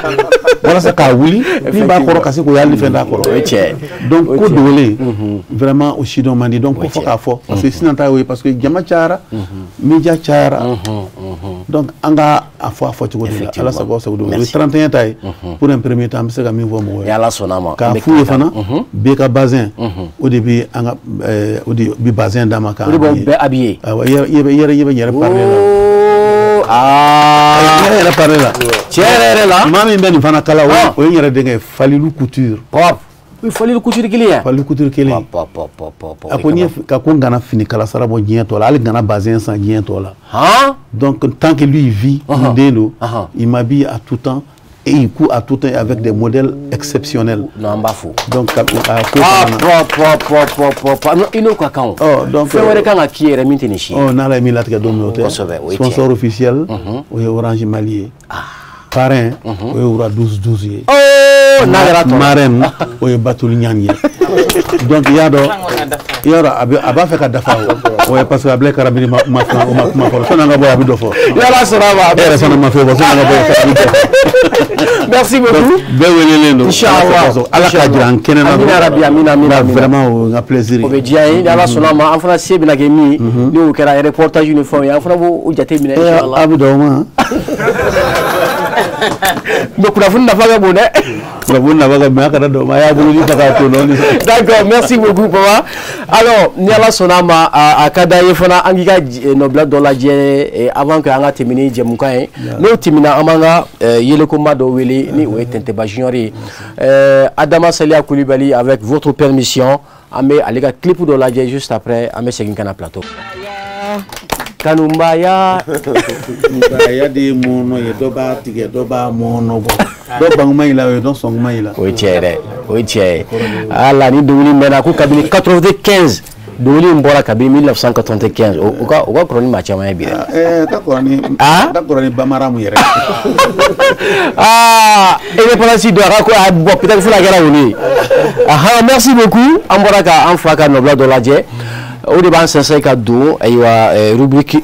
walasa k'a wuli min b'a kɔrɔ ka se k'o y'ali fɛn d'a kɔrɔ. O ye tiɲɛ ye. Donc ko dogolen vraiment o sidɔn man di. Donc ko fɔ k'a fɔ parce que sisan ta y'o ye, parce que jama cayara, média cayara. Donc an ka a fɔ a fɔ cogo de la. Ala sago aw sago don. O ye 31 ta ye. Pour un premier temps, an bɛ se ka min fɔ mɔgɔw ye. Ni Ala sɔnn'a ma. K'a f'u ye fana, bɛɛ ka bazin, o de bɛ an ka o de bɛ bazin d'a ma. O de b'aw bɛɛ habillé. Awɔ, i yɛrɛ bɛ n yɛrɛ parler la. Aa, n yɛrɛ parler la. Tiɲɛ yɛrɛ yɛrɛ la. Maa min bɛ nin fana kala, o ye n yɛrɛ denkɛ ye, Falilu Couture. Pop. O ye Falilu Couture kelen ye. Falilu Couture kelen. Pop pop pop pop. A ko n'i ye ka ko n kana fini kala sara bɔ diɲɛ tɔ la, hali n kana bazin san diɲɛ tɔ la. Han. Donc tant que lui il vit, n den don, il m'habille à tout temps. Et il coud à tout temps avec des modèles exceptionnels. Non, an b'a fo. Donc, a ko Ah, pop pop pop pop pop. I n'o ka kan o. Ɔ, donc fɛn wɛrɛ kan ka k'i yɛrɛ min tɛ nin si ye. Ɔ, n'Ala ye min latigɛ don min, o tɛ. Kosɛbɛ, o ye tiɲɛ. Sponsor officiel, o ye Orange Mali ye. Parrain, o ye Wura 12 12 ye. Oh, n'a kɛra tɔ. Marraine, o ye Batuli Ɲangi ye. Donc i y'a dɔn, a b'a fɛ ka dafa o. O ye parce que Ablaye Karabini ma kuma o ma kuma fɔlɔ. Sɔnni an ka bɔ yan, a bɛ dɔ fɔ. Ni Ala sɔnna a ma. E yɛrɛ fana ma fɛn fɔ, sɔnni an ka bɔ yan, a bɛ dɔ fɔ. Merci beaucoup. Bɛɛ welelen don. Inchallah. Ala k'a jira an kɛnɛ na. Amina rabi, amina, amina, amina. Vraiment, o ye n ka plaisir ye. O bɛ diya n ye. Ni Ala sɔnna a ma, an fana se bɛna kɛ min ye, n'o kɛra reportage ni fɛnw ye, an fana b'o jateminɛ inchallah. A bɛ dɔn o ma. Mais kunnafoni nafa ka bon dɛ. Kunnafoni nafa ka bon, a kana dɔn o ma, a y'a bolo ta k'a to nɔ. D'accord, merci beaucoup papa. Alors, ni Ala sɔnna a ma, a ka d'an ye fana an k'i ka nɔbila dɔ lajɛ avant que an ka tɛmɛ ni jɛmukan ye. N'o tɛmɛna, an b'an ka yelekonba dɔ wele ni o ye Tɛntɛba Junior ye. Adama Salia Coulibaly, avec votre permission, an bɛ ale ka clip dɔ lajɛ juste après, an bɛ segin ka na plateau. Kanubaya. Kanubaya de ye mɔnɔ ye, dɔ b'a tigɛ, dɔ b'a mɔnɔ bɔ. Dɔ banguma yi la, o ye dɔ sɔnguma yi la. O ye tiɲɛ yɛrɛ, o ye tiɲɛ ye. Ala ni dɔnkili mɛnna ko kabini 95, dɔnkili in bɔra kabini 1995, o ka kɔrɔ ni maa caman ye bi dɛ. Ɛɛ, ka kɔrɔ ni ka kɔrɔ ni Bamara mu yɛrɛ. Aa, indépendance don a ka ko a bɔ peut-être fo n'a kɛra olu ye. Ahan, merci beaucoup. An bɔra ka an fa ka nɔbila dɔ lajɛ. O de b'an sɛnsɛn ka don ayiwa rubrique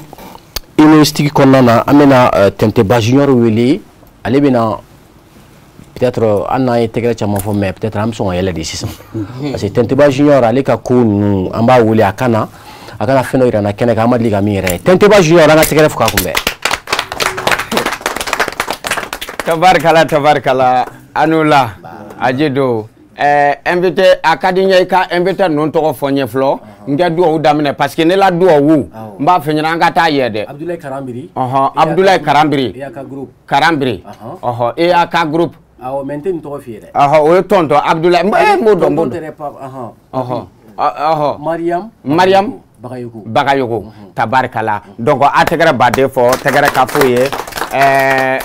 humoristique kɔnɔna na. An bɛna Tɛntɛba Junior wele, ale bɛna peut-être an n'an ye tɛgɛrɛ caman fɔ, mais peut-être an bɛ sɔn ka yɛlɛ de sisan, parce que Tɛntɛba Junior ale ka ko ninnu, an b'a wele a ka na fɛn dɔ yira n na kɛnɛ kan, an ma deli ka min yɛrɛ ye. Tɛntɛba Junior, an ka tɛgɛrɛ fɔ k'a kunbɛn. Tabarikala, tabarikala, a aje do. Invité a ka di n ye i ka invité ninnu tɔgɔ fɔ n ye fɔlɔ, n kɛ duwawu daminɛ parce que ne la duwawu n b'a fɛ ɲɛna an ka taa yɛ dɛ. Abdoulaye Karambiri. Ɔhɔn, Abdoulaye Karambiri. EAK groupe. Karambiri. Ɔhɔn, EAK groupe. Awɔ, mais n tɛ nin tɔgɔ f'i ye dɛ. Ɔhɔn, o ye tɔntɔn Abdoulaye, n b'o dɔn, n b'o dɔn. Ɔhɔn. Ɔhɔn. Mariam. Mariam. Bagayogo. Bagayogo. Tabarikala. Donc a tɛgɛrɛ baden fɔ, tɛgɛrɛ ka f'u ye.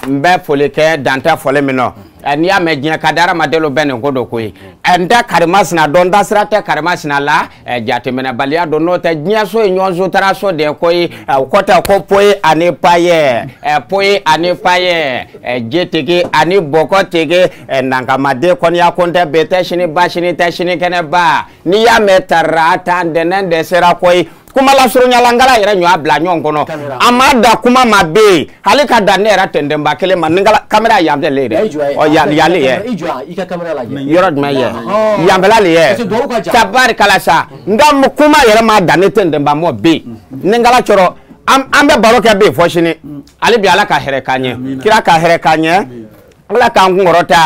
N bɛ foli kɛ dan tɛ fɔli min nɔ. N'i y'a mɛn diɲɛ ka di hadamaden bɛɛ nin ko dɔ ko ye. N tɛ karimasina dɔn, n da sira tɛ karimasina la, jateminɛbaliya don, n'o tɛ diɲɛ so ye ɲɔgɔn sotara so de ko ye. O kɔ tɛ ko poyi ani payɛ, poyi ani payɛ, jetigi ani bɔkɔtigi, nankamaden kɔniya ko tɛ bɛn tɛ sini ba sini tɛ sini kɛnɛ ba. N'i y'a mɛn tara tan dɛnɛn de sera ko ye. Kuma la surunyalangala yɛrɛ ɲɔ bila ɲɔgɔn kɔnɔ, a ma da kuma ma bɛ yen hali ka da ne yɛrɛ tɛntɛnba kelen ma ni kamera yan fɛ le dɛ, ɔ yan le yɛ, yɔrɔ jumɛn yɛ, yanfɛla le yɛ, tabarikala sa, nka kuma yɛrɛ ma da ne tɛntɛnba mɔ bɛ yen ni nkala cɔrɔ, an bɛ baro kɛ bɛ yen fɔ sini, hali bi Ala ka hɛrɛ k'an ɲɛ, kira ka hɛrɛ k'an ɲɛ. Ala k'an kunkɔrɔta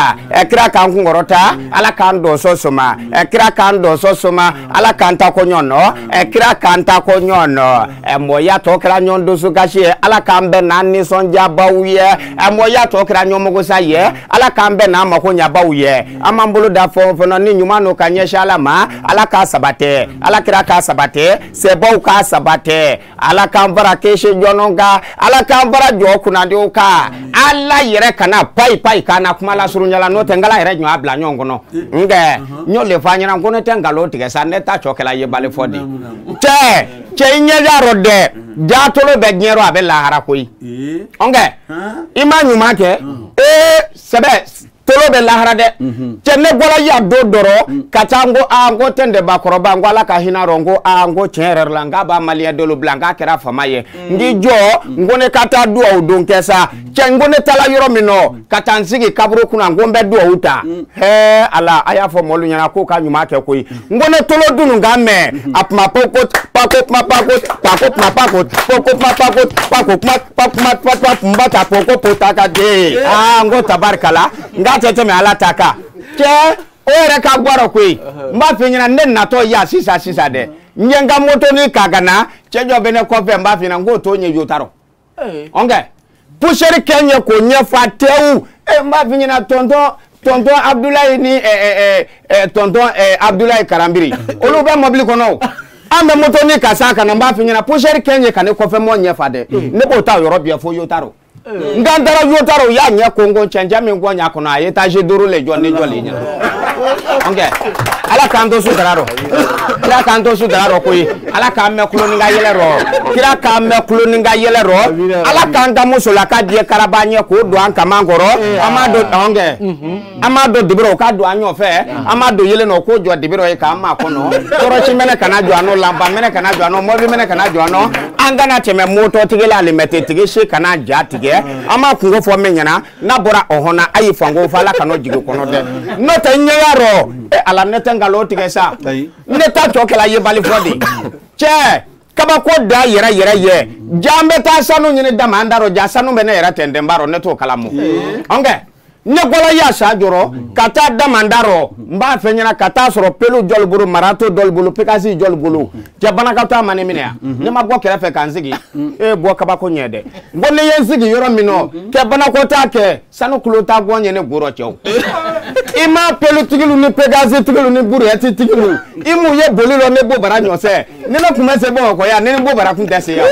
kira k'an kunkɔrɔta Ala k'an dɔnsɔ soma kira k'an dɔnsɔ soma Ala k'an ta ko ɲɔgɔn nɔ kira k'an ta ko ɲɔgɔn nɔ mɔya tɔ kɛra ɲɔgɔn dusukasi ye Ala k'an bɛn n'an nisɔndiyabaw ye mɔya tɔ kɛra ɲɔgɔn makosa ye Ala k'an bɛn n'an makoɲabaw ye an b'an bolo da fɛn o fɛn na ni ɲuman n'o ka ɲɛsin Ala ma Ala k'a sabatɛ Ala kira k'a sabatɛ sɛbɛw k'a sabatɛ Ala k'an fara kisi jɔnw kan Ala k'an fara jɔ kunnadiw kan Ala yɛrɛ kana payi payi k'an na kuma lasurunya la n'o tɛ n kala yɛrɛ ɲɔ a bila ɲɔgɔn kɔnɔ nkɛ n y'o de fɔ a ɲɛna ko ne tɛ nkalon tigɛ sa ne ta cɔ kɛla yebali fɔ de cɛ cɛ i ɲɛja rɔ dɛ jatolo bɛ diɲɛ rɔ a bɛ lahara koyi nkɛ i ma ɲuman kɛ ee sɛbɛ tolo bɛ lahara dɛ cɛ ne bɔra yan don dɔrɔn ka taa n ko aa n ko tɛntɛbakɔrɔba n ko Ala ka hinɛ rɔ n ko aa n ko tiɲɛ yɛrɛ la n k'a b'a maliyɛn dolo bila n k'a kɛra fama ye n k'i jɔ n ko ne ka taa duwawu don kɛ sa cɛ n ko ne taara yɔrɔ min nɔ ka taa n sigi kaburu kunna n ko n bɛ duwawu ta hɛɛ Ala a y'a fɔ mɔlu ɲɛna k'o ka ɲuman kɛ koyi n ko ne tolo dunu ka mɛn a kuma poko pako kuma pako pako kuma pako poko kuma pako pako kuma kuma kuma kuma ta poko pota ka den aa n ko tabarikala n k'a tɛ tɛmɛ Ala ta kan cɛ o yɛrɛ ka gbɔrɔ koyi n b'a f'i ɲɛna ne natɔ yan sisan sisan dɛ n ye n ka moto ni k'a ka na cɛ jɔ bɛ ne kɔfɛ n b'a f'i ɲɛna n k'o t'o ɲɛ jo ta rɔ ɔnkɛ poussière kɛ n ye k'o ɲɛfɔ a tɛwu n b'a f'i ɲɛna tonton Abdoulaye ni tonton Abdoulaye Karambiri olu bɛ mobili kɔnɔ o an bɛ moto ni ka s'a kan na n b'a f'i ɲɛna poussière kɛ n ye ka ne kɔfɛ mɔ ɲɛfa dɛ ne b'o ta o yɔrɔ bɛɛ fo yo ta rɔ n k'an taara yo ta rɔ u y'a ɲɛ konko cɛncɛn min kɔ ɲa kɔnɔ a ye étage 5 le jɔ ne jɔlen ɲɛna ɔnkɛ Ala k'an to sutara rɔ kira k'an to sutara rɔ koyi Ala k'an mɛn kulo ni ka yɛlɛ rɔ kira k'an mɛn kulo ni ka yɛlɛ rɔ Ala k'an ka musolaka diɲɛ karaba ɲɛ k'o don an kaman kɔrɔ an m'a don ɔnkɛ an m'a don dibirɔ o k'a don an ɲɔfɛ an m'a don yelen nɔ o k'o jɔ dibirɔ ye k'an maa kɔnɔ tɔɔrɔsi mɛnɛ kana jɔ an nɔ lanpa mɛnɛ kana jɔ an nɔ mɔbili mɛnɛ kana jɔ an nɔ an kana tɛmɛ motɔtigi la alimɛtitigi si kana ja tigɛ an m'a kungo fɔ min ɲɛna n'a bɔra ɔhɔn na a y'i fanko fɔ Ala kan'o jigin kɔnɔ dɛ n'o tɛ n ɲɛ y'a rɔ e Ala ne tɛ nkalon tigɛ sa ne ta tɔ kɛla yebali fɔ de cɛ kabako da yɛrɛ yɛrɛ ye ja an bɛ taa sanu ɲini dama an da rɔ ja sanu bɛ ne yɛrɛ tɛntɛnba rɔ ne t'o kalamo ɔnkɛ ne bɔra ya sa jɔrɔ ka taa damanda rɔ n b'a fɛ ɲɛna ka taa sɔrɔ pelu jɔli bolo marato dɔli bolo pekasi jɔli bolo cɛ banakatɔ ma ne minɛ yan ne ma bɔ kɛrɛfɛ k'an sigi e bɔ kabako ɲɛ dɛ n ko ne ye n sigi yɔrɔ min nɔ kɛ banakɔtaa kɛ sanu kulo ta gɔn ye ne gorɔ cɛw i ma pelu tigilu ni pekasi tigilu ni buruyɛti tigilu i m'u ye boli lɔ ne bo bara ɲɔsɛ ni ne kun bɛ se Bamakɔ yan ne ni bo bara kun tɛ se yan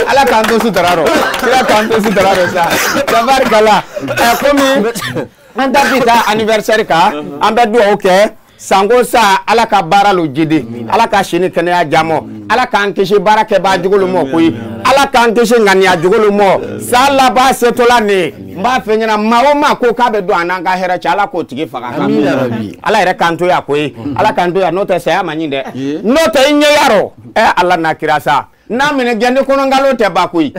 Ala k'an to sutara rɔ kira k'an to sutara rɔ sa tabarikala ɛ komi an ta bi taa anniversaire kan an bɛ dugawu kɛ sanko sa Ala ka baara lo jidi Ala ka si ni kɛnɛya jamɔ Ala k'an kisi baara kɛbaa jugu mɔ koyi Ala k'an kisi ŋaniya jugu mɔ san laban setɔla nin n b'a fɛ ɲɛna maa o maa ko k'a bɛ don an n'an ka hɛrɛ cɛ Ala k'o tigi faga kan Ala yɛrɛ k'an to yan koyi Ala k'an to yan n'o tɛ saya man ɲi dɛ n'o tɛ i ɲɛ yarɔ ɛ Ala n'a kira sa n'a minɛ gɛn ni kɔnɔ nkalon tɛ ba koyi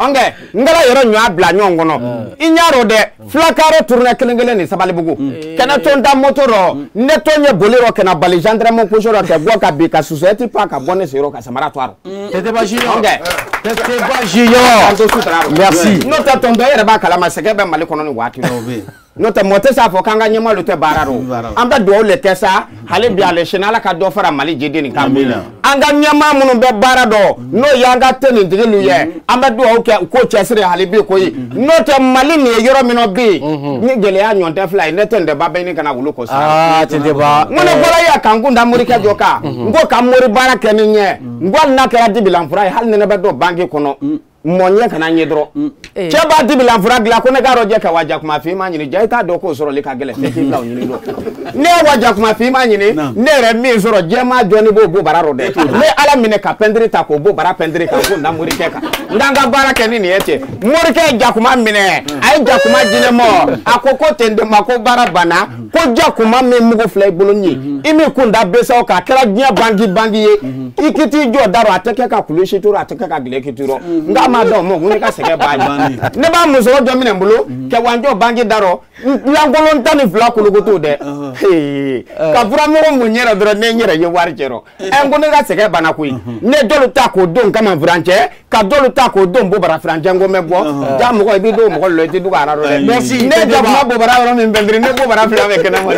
ɔnkɛ n kɛra yɔrɔ ɲɔ bila ɲɔgɔn kɔnɔ i ɲɛ rɔ dɛ fulakaro tourne kelen kelen ni Sabalibugu kɛnɛ to n ta moto rɔ ne to ɲɛ boli rɔ kɛnɛ bali gendarme kuso rɔ kɛ bɔ ka bin ka susɛti pan ka bɔ ne sen rɔ ka samara to a rɔ. Tɛtɛba Junior ɔnkɛ Tɛtɛba Junior merci. N'o tɛ tɔntɔn e yɛrɛ b'a kalama sɛgɛn bɛ Mali kɔnɔ nin waati n'o tɛ mɔgɔ tɛ s'a fɔ k'an ka ɲɛmaaw tɛ baara rɔ an bɛ dugawu le kɛ sa hali bi ale sini Ala ka dɔ fara Mali jiden nin kan an ka ɲɛmaa minnu bɛ baara dɔn n'o y'an ka tenitigiw ye an bɛ dugawu kɛ u k'o cɛsiri hali bi koyi n'o tɛ Mali nin ye yɔrɔ min na bi ni gɛlɛya ɲɔgɔn tɛ fila ye ne tɛ ntɛba bɛ ɲini ka na wulu ko sa. Aa Tɛtɛba. N ko ne bɔra yan ka n kun da morikɛ jɔ kan n ko ka mori baara kɛ ni ɲɛ n ko hali n'a kɛra dibilanfura ye hali ni ne bɛ don banki kɔnɔ mɔɲɛ kana ɲɛ dɔrɔn cɛ b'a dibilanfura dilan ko ne k'a dɔn jɛ ka wa jakuma finman ɲini ja i t'a dɔn k'o sɔrɔli ka gɛlɛn f'e k'i bila o ɲini dɔn ne ye wa jakuma finman ɲini ne yɛrɛ min sɔrɔ jɛman jɔnni b'o bo bara rɔ dɛ ne Ala minɛ ka pɛntiri ta k'o bo bara pɛntiri kan ko na morikɛ kan n k'an ka baara kɛ ni nin ye ten morikɛ ye jakuma minɛ a ye jakuma di ne ma a ko ko ten de ma ko baara banna ko jakuma min mugu filɛ i bolo ɲɛ i min kun da besaw kan a kɛra diɲɛ banki banki ye i k'i t'i jɔ da rɔ a tɛ kɛ ka kulusi turu a tɛ kɛ ka gileki turu n k'a ma dɔn mɔ ko ne ka sɛgɛn b'a ye ne b'a musɔrɔ dɔ minɛ n bolo kɛ wanjɔ banki darɔ lankolon 12 kolokoto dɛ ka furamɔgɔ mun ɲɛrɛ dɔrɔn ne n yɛrɛ ye wari cɛrɔ ɛ n ko ne ka sɛgɛn banna koyi ne dɔlu ta k'o don kama furancɛ ka dɔlu ta k'o don bobara furancɛ n ko n bɛ bɔ ja mɔgɔ i bɛ don mɔgɔ lɔ i tɛ dugu ara dɛ merci ne jakuma bobara yɔrɔ min pɛntiri ne bobara fila bɛ kɛnɛ ma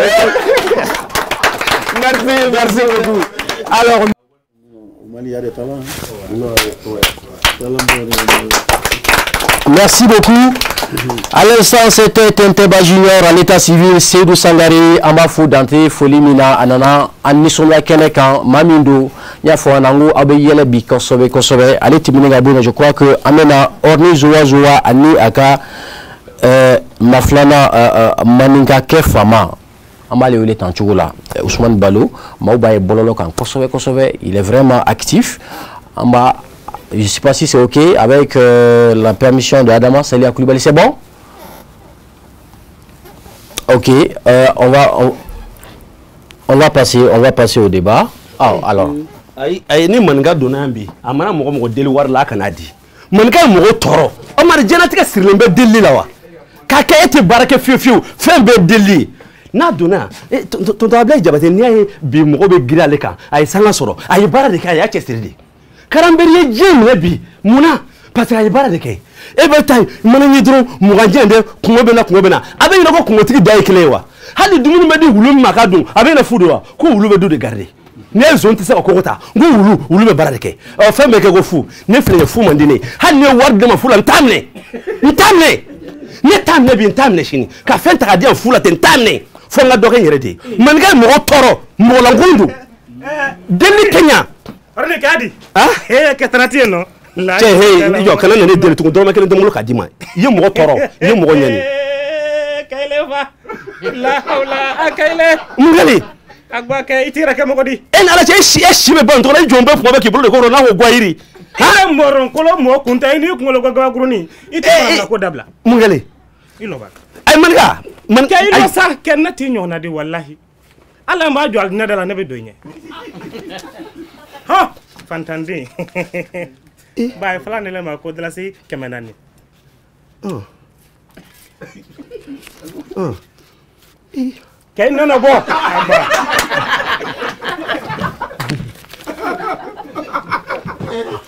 merci merci beaucoup alors. Mali a des talents. Merci beaucoup. À l'instant, c'était Tenteba Junior à l'état civil, Seydou Sangaré, an b'a fo dante foli min na a nana an nisɔndiya kɛnɛ kan maa min don n y'a fɔ an ko aw bɛ yɛlɛ bi kosɛbɛ kosɛbɛ ale tɛmɛnen ka bɔ yen je crois que an bɛna Orni Zowa Zowa ani a ka maa filanan maninkakɛ faama an b'ale wele tan cogo la Ousmane Balo maaw b'a ye bɔlɔlɔ kan kosɛbɛ kosɛbɛ il est vraiment actif an b'a. Je ne sais pas si c'est OK avec la permission de Adama Salia Koulibaly, c'est bon? OK, on va passer au débat. Ah, alors. Ayi ni maninka donna yan bi a mana mɔgɔ mɔgɔ deli wari la a kana di maninka ye mɔgɔ tɔɔrɔ o mari diɲɛlatigɛ sirilen bɛ delili la wa k'a kɛ e tɛ baara kɛ fiyewu fiyewu fɛn bɛɛ delili n'a donna yan tonton Ablaye Jabate n'i y'a ye bi mɔgɔ bɛ girin ale kan a ye sanga sɔrɔ a ye baara de kɛ a y'a cɛsiri de. Karanberi ye diɲɛ minɛ bi munna parce que a ye baara de kɛ e bɛ taa mana ɲɛ dɔrɔn mugan jɛ dɛ kungo bɛ na kungo bɛ na a bɛ ɲinɛ ko kungotigi da ye kelen ye wa hali dumuni bɛ di wulu min ma k'a dun a bɛ ɲinɛ fu de wa ko wulu bɛ du de garder ne ye zon tɛ se ka koko ta n ko wulu wulu bɛ baara de kɛ ɔ fɛn bɛɛ kɛ ko fu ne filɛ fu man di ne ye hali ne ye wari di ne ma fu la n t'a minɛ n t'a minɛ ne t'a minɛ bi n t'a minɛ sini ka fɛn ta k'a di yan fu la ten n t'a minɛ fo n ka dɔ kɛ n yɛrɛ de ye maninka ye mɔgɔ tɔɔrɔ mɔgɔlankolon don delili tɛ ɲa. Orni kadi. Ah? Eh, ke tarati no. Cɛ he jɔ kana na ne deli tugun dɔrɔmɛ kelen tɛ n bolo k'a d'i ma i ye mɔgɔ tɔɔrɔ i ye mɔgɔ ɲɛni. Kayile fa. La hawla a kayile. Mun kɛlen? A gba kɛ i t'i yɛrɛ kɛ mɔgɔ di. E ni Ala cɛ e si bɛ ban nin tɔgɔ la i jɔn bɛ kuma bɛɛ k'i bolo de k'o n'a ko gwayiri. I yɛrɛ mɔrɔnkolo mɔ kun tɛ i n'i kunkolo ko gabakurunin i tɛ fara ko dabila. Mun kɛlen? I nɔ b'a. Ayi maninka. Kɛ i nɔ sa kɛ ne t'i ɲɔgɔnna di walahi. Ala n b'a jɔ alijinɛ da la ne bɛ don i ɲɛ. Ha fantanden ba ye fila ne ma ko dalasi 400. Kɛ i nɔnɔ bɔ a ba.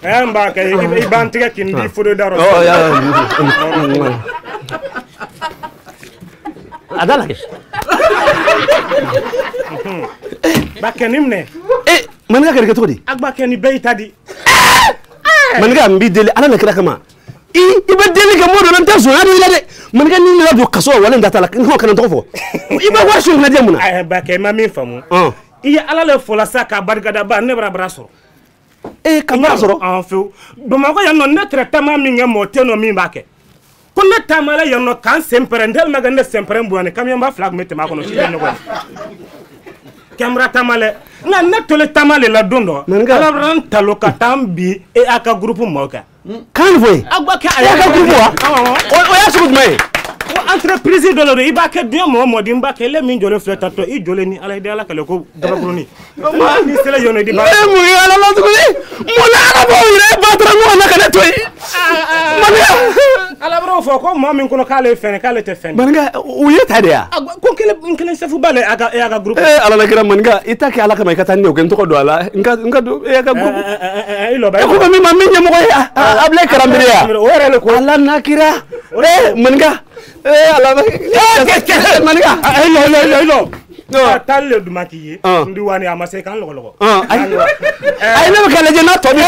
Ɛ n ba kɛ i b'an tigɛ k'i di foro da rɔ. A da la kɛ. Ba kɛ nin minɛ. Maninka kɛra kɛ cogo di? A gba kɛ ni bɛɛ y'i ta di. Maninka n b'i deli Ala na kira kama i bɛ deli kɛ mɔgɔ dɔ la n tɛ zonya don i la dɛ maninka ni nana don kaso la wale da t'a la n kana n tɔgɔ fɔ i bɛ wari sɔrɔ ka di yan mun na. Ayi ba kɛ i ma min faamu. I ye Ala le fo la sa k'a barikada ba ne bara sɔrɔ. Ee ka bara sɔrɔ? Ɔn fewu Bamakɔ yan nɔ ne tɛrɛ taama min kɛ mɔgɔ tɛ nɔ min b'a kɛ. Ko ne taamala yan nɔ k'an sen pɛrɛn n tɛlima kɛ ne sen pɛrɛn bonya ni kamiyɔnba 2 tun bɛ tɛmɛ a kɔnɔ si tɛ ɲɔgɔn ye. Kɛmura taama lɛ nka ne tole taama le la don dɔ Ala bɛ n talo ka taa n bi e a ka groupe maaw kan. Kan fɔ ye. A gba kɛ a ka groupe wa? O y'a sugu jumɛn ye? Ko entreprise dɔ le don i b'a kɛ diɲɛ mɔgɔ mɔgɔ di n b'a kɛ ele min jɔlen filɛ tantɔ i jɔlen ni Ala ye Ala kɛlɛ ko gabakurunin. Ni sera yen nɔ i di baara. E mun ye Ala la tuguni? Mun na Ala b'aw yɛrɛ e ba taara ɲɔgɔn na ka ne to yen. Maninka. Ala b'o fɔ ko maa min kɔnɔ k'ale ye fɛn ye k'ale tɛ fɛn ye. Maninka u ye ta de ya? Ko n kelen chef ba le a ka e a ka groupe. Ee Ala la kira maninka i ta kɛ Ala kama i ka taa ni ne o kɛ n tɔgɔ don a la n ka don e ka groupe. I lɔ ba. E ko min ma min ɲɛmɔgɔ ye Ablaye Karanbiri ya. O yɛrɛ le ko. Ala n'a kira. Ee maninka. Ee Ala maninka. I lɔ i lɔ i lɔ. Taali le duman k'i ye. N di wani a ma se k'an lɔgɔlɔgɔ. Ayi ne bɛ k'a lajɛ n'a tɔ bɛ.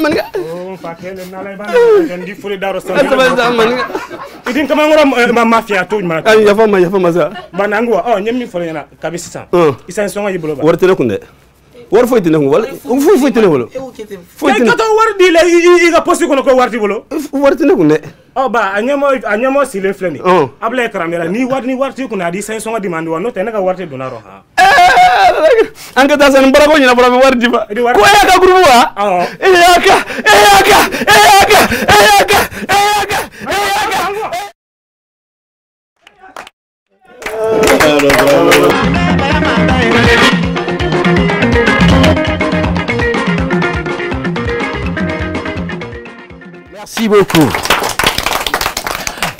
Maninka. N fa kelen n'Ala i b'a lajɛ n di foli da rɔ sisan. I den kamankɔrɔ ma fiya to ɲuman. Ayi yafa n ma yafa n ma sa. Ba n'an ko n ye min fɔ ɲɛna kabi sisan. I san sɔngɔ y'i bolo ba. Wari tɛ ne kun dɛ. Wari foyi tɛ ne kun foyi foyi tɛ ne bolo. Foyi tɛ ne. Ka taa wari di la i ka poste kɔnɔ ko wari t'i bolo. Wari tɛ ne kun dɛ. Ɔ ba a ɲɛmɔgɔ sigilen filɛ nin ye. Ablaye Karamera ni wari t'i kun a di san sɔngɔ di ma wa n'o tɛ ne ka wari tɛ donna rɔ han. An ka taa sanni barako ɲɛna fɔlɔ an bɛ wari di ma. Ko e y'a ka groupe wa? E y'a ka e y'a ka e y'a ka e y'a ka e y'a ka e y'a ka. Merci beaucoup.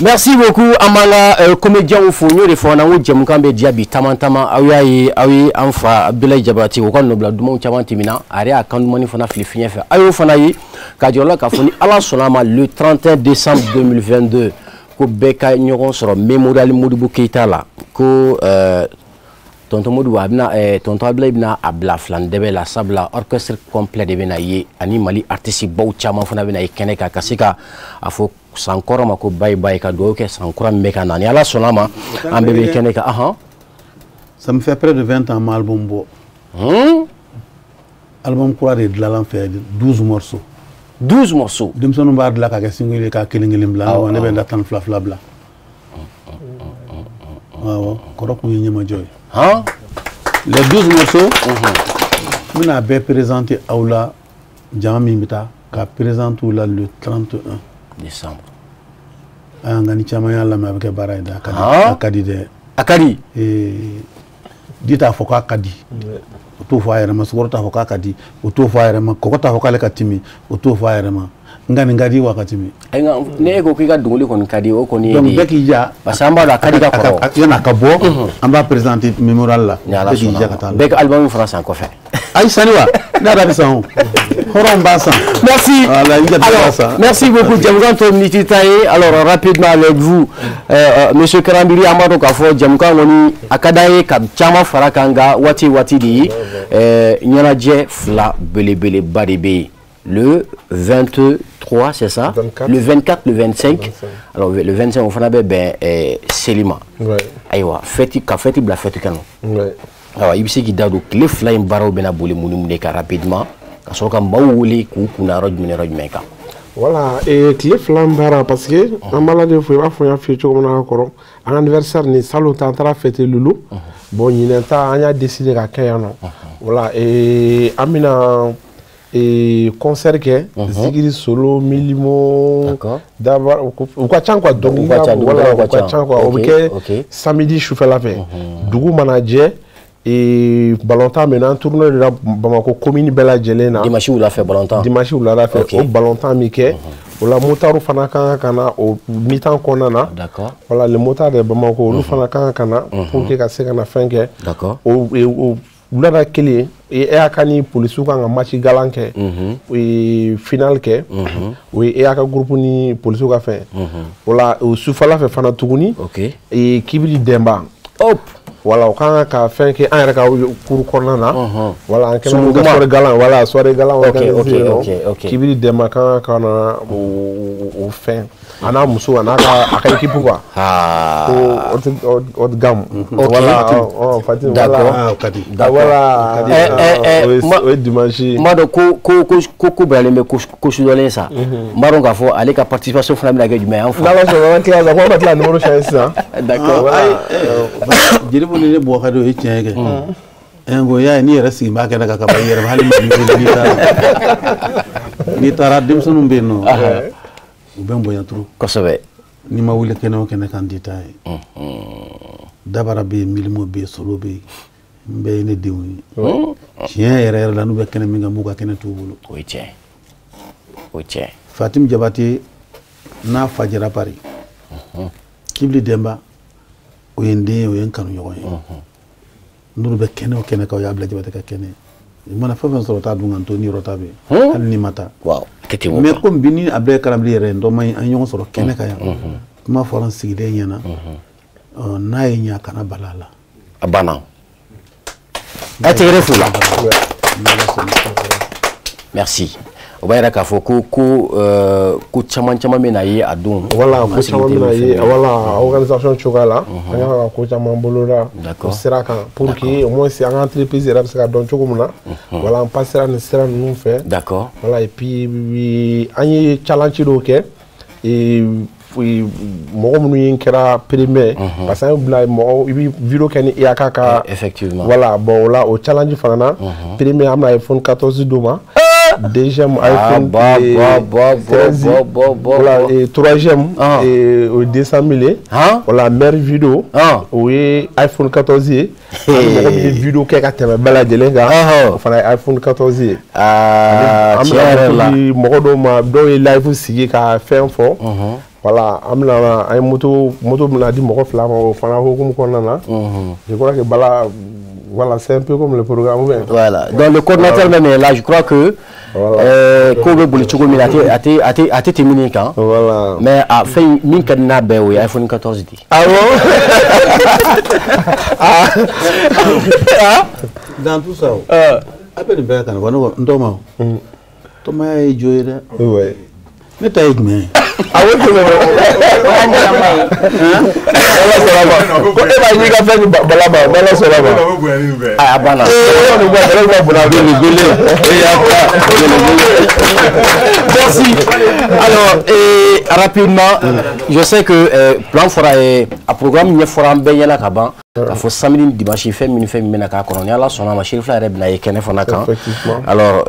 Merci beaucoup an b'an ka comédien fo, n y'o de fɔ an na, n ko jɛmukan bɛ diya bi taman taman. Aw y'a ye, aw ye an fa Abdoulaye Jabate, o ka nɔbila dumanw caman tɛmɛna, a yɛrɛ y'a kan dumani fana fili fiɲɛ fɛ. A y'o fana ye k'a jira la k'a fɔ ni Ala sɔnna a ma, le 31 décembre 2022, ko bɛɛ ka ɲɔgɔn sɔrɔ Mémorial Modibo Keïta la, ko tonton Modibo a bɛna, tonton Abdoulaye bɛna a bila filan dɛbɛ la, sabula orchestre complet de bɛna ye, ani Mali artiste baw caman fana bɛna ye kɛnɛ kan, ka se ka a fɔ san kɔrɔ ma ko bye bye, ka dugawu kɛ san kura min bɛ ka na, ni Ala sɔnna a ma, an bɛɛ bɛ kɛnɛ kan. Ahan. Ça me fait près de 20 ans ma album bɔ. Album kura de dilanla n fɛ, 12 morceaux. 12 morceaux. Denmisɛnninw b'a dilan ka kɛ single ye, k'a kelen kelen bila, ne bɛ n da 12 fila bila. Awɔ, kɔrɔ kun ye ɲɛmajɔ ye. Les 12 morceaux, n bɛna a bɛɛ présenter aw la, jama min bɛ taa ka présenter u la le 31 décembre. Aa, nka ni caman y'a lamɛn, a bɛ kɛ baara ye dɛ, a ka di, a ka di dɛ. A ka di. Di t'a fɔ k'a ka di, o t'o fɔ a yɛrɛ ma, sukaro t'a fɔ k'a ka di, o t'o fɔ a yɛrɛ ma, kɔgɔ t'a fɔ k'ale ka timi, o t'o fɔ a yɛrɛ ma, nka nin ka di wa ka timi. Ayi, nka ne e ko k'i ka dɔnkili kɔni ka di, o kɔni ye Donc bɛɛ k'i ja. Parce que an b'a dɔn a ka di ka kɔrɔ. Yan'a ka bɔ, an b'a présenter Mémorial la. Ni Ala Bɛɛ k'i sɔnna ja ka taa a ma. la. Bɛɛ ka album fana san kɔfɛ. Ayi, sanni wa ne yɛrɛ bɛ san, o hɔrɔn b'a san. Merci. Voilà, n jate b'a Alors, san. merci beaucoup. Jɛmukan tɔ miniti tan ye. Alors, rapidement avec vous, Monsieur Karambiri, an b'a dɔn k'a fɔ jɛmukan kɔni a ka d'an ye ka caman fara kan, nka waati waati de ye. Ɲɛnajɛ fila belebeleba de bɛ yen. Le 23, c'est ça? 24. Le 24, le 25. Alors, le 25, o fana bɛ bɛn seli ma. Ayiwa, fête ka fête bila fête kɔnɔ. Ayiwa, i bɛ se k'i da don tile 2 in baaraw bɛna boli mun ni mun de kan rapidement, ka sɔrɔ ka maaw wele k'u kunna yɔrɔ jumɛn ni yɔrɔ jumɛn kan? Voilà, et tile 2 in baara, parce que an b'Ala de fo, i b'a fɔ n y'a f'i ye cogo min na ka kɔrɔ, an ka anniversaire ni salon ta, an taara fêter Lulu. Bon, ɲinɛ ta, an y'a décidé ka kɛ yan nɔ. Voilà, et an bɛna concert kɛ, Zikiri Solo, Milimo, Dabar, u ka ca quoi, dɔnkili U ka ca, voilà, u u ka ca quoi. O bɛ kɛ samedi sufɛla fɛ. Dugu mana jɛ, et ballontan bɛ na, an tournée de la Bamakɔ commune bɛɛ lajɛlen na. Dimanche wula fɛ ballontan. Dimanche wulada fɛ, o ballontan min kɛ, o la motard fana kan ka na o mi-temps kɔnɔna na. Voilà, les motards de Bamako, olu fana kan ka na pour que ka se ka na fɛn kɛ. O wulada kelen, EAK ni polisiw kan ka match galant kɛ, o final kɛ, o ye EAK groupe ni polisiw ka fɛn. O la o sufɛla fɛ fana tuguni, Kibiri Dɛnba. Hop. Voilà, o kan ka fɛn kɛ an yɛrɛ ka cour kɔnɔna na. Voilà, an kɛlen ka soirée galant, voilà, soirée galant organisé yen nɔ. Kibiri Dɛnba kan ka na o fɛn, a n'a muso, a n'a ka a ka équipe quoi. Ko haute gamme. Voilà, oh, Fatim, voilà. D'accord. Voilà. O ye dimanche. N b'a dɔn ko bilalen bɛ ko sudɔlen sa. N b'a dɔn k'a fɔ ale ka participation fana bɛna kɛ jumɛn ye an fa? N'Ala sɔnna, an tila sa, ko an bɛ tila numéro changer sisan. D'accord. Jelibu ni ne bɔ ka di, o ye tiɲɛ ye kɛ. N ko y'a ye, n'i yɛrɛ sigi b'a kɛnɛ kan ka ban, i yɛrɛ hali n'i taara, denmisɛnninw bɛ yen nɔ, u bɛ n bonya trop. Kosɛbɛ. N'i ma wuli kɛnɛ o kɛnɛ kan, t'i taa ye. Dabara bɛ yen, Milimo bɛ yen, Solo bɛ yen, n bɛɛ ye ne denw ye. Tiɲɛ yɛrɛ yɛrɛ la, n'u bɛ kɛnɛ min kan, n b'u ka kɛnɛ t'u bolo. O ye tiɲɛ, o ye tiɲɛ. Fatim Jabate n'a fa jɛra Paris. Kibili Dɛnba, o ye n den ye, o ye n kanuɲɔgɔn ye. N'olu bɛ kɛnɛ o kɛnɛ kan, o y'a bila Jabate ka kɛnɛ. I mana fɛn fɛn sɔrɔ, o t'a dun ka n to ni yɔrɔ ta bɛ yen, hali n'i ma taa. Mais komi bi ni a bɛɛ ye Karambiri yɛrɛ ye, n dɔ ma ɲi, an ye ɲɔgɔn sɔrɔ kɛnɛ kan yan. Kuma fɔra n sigilen ɲɛna, n'a ye ɲɛ, a kana bala a la. A banna. A tɛgɛrɛ fo la. Merci. O b'a yira k'a fɔ ko caman caman bɛ na ye a don. Voilà, ko caman bɛ na ye, voilà, organisation cogoya la, an kan ka ko caman boloda o sira kan pour que au moins an ka entreprise yɛrɛ bɛ se ka dɔn cogo min na. Voilà, an passera nin sira ninnu fɛ. Voilà, et puis an ye challenge dɔw kɛ. Et mɔgɔ minnu ye kɛra premier, parce que an ye bila mɔgɔ, i bɛ vidéo kɛ ni IAK ka. Effectivement. Voilà, bon, o la o challenge fana na, premier, an bɛna iPhone 14 d'o ma. Deuxième iPhone 13. Voilà, et troisième o ye 200 000 ye. Voilà, meilleure vidéo o ye iPhone 14 ye. Ani mɔgɔ min ye vidéo kɛ ka tɛmɛ bɛɛ lajɛlen kan, o fana ye iPhone 14 ye. Aa, An tiɲɛ yɛrɛ bɛna la. moto di mɔgɔ dɔw ma, dɔw ye live sigi ka fɛn fɔ. Voilà, an bɛna an ye moto bɛna di mɔgɔ 2 ma o fana hukumu kɔnɔna na. Je crois que Bala, voilà, c'est un peu comme le programme. Voilà. Donc le coordinateur même est là, je crois que ko bɛ boli cogo min na, a tɛ tɛmɛ nin kan. Voilà. Mais a fɛn min ka di n'a bɛɛ ye, o ye iPhone 14 di. Ah bon? Dans tout ça, a bɛ nin bɛɛ kan ne ko n tɔgɔma tɔgɔmaya ye jo ye dɛ. Ouais. Ne ta ye jumɛn ye? A o tɛmɛ n'Ala sɔnna ma, ko e b'a ɲini ka fɛn di Bala ma, n'Ala sɔnna ma. A banna. Merci. Alors, et rapidement, je sais que plan fɔra a programme ɲɛfɔra an bɛɛ ɲɛna ka ban. K'a fɔ samedi ni dimanche fɛn min bɛna k'a kɔnɔ, ni Ala sɔnna a ma, Cherifla yɛrɛ bɛna ye kɛnɛ fana kan. Effectivement. Alors,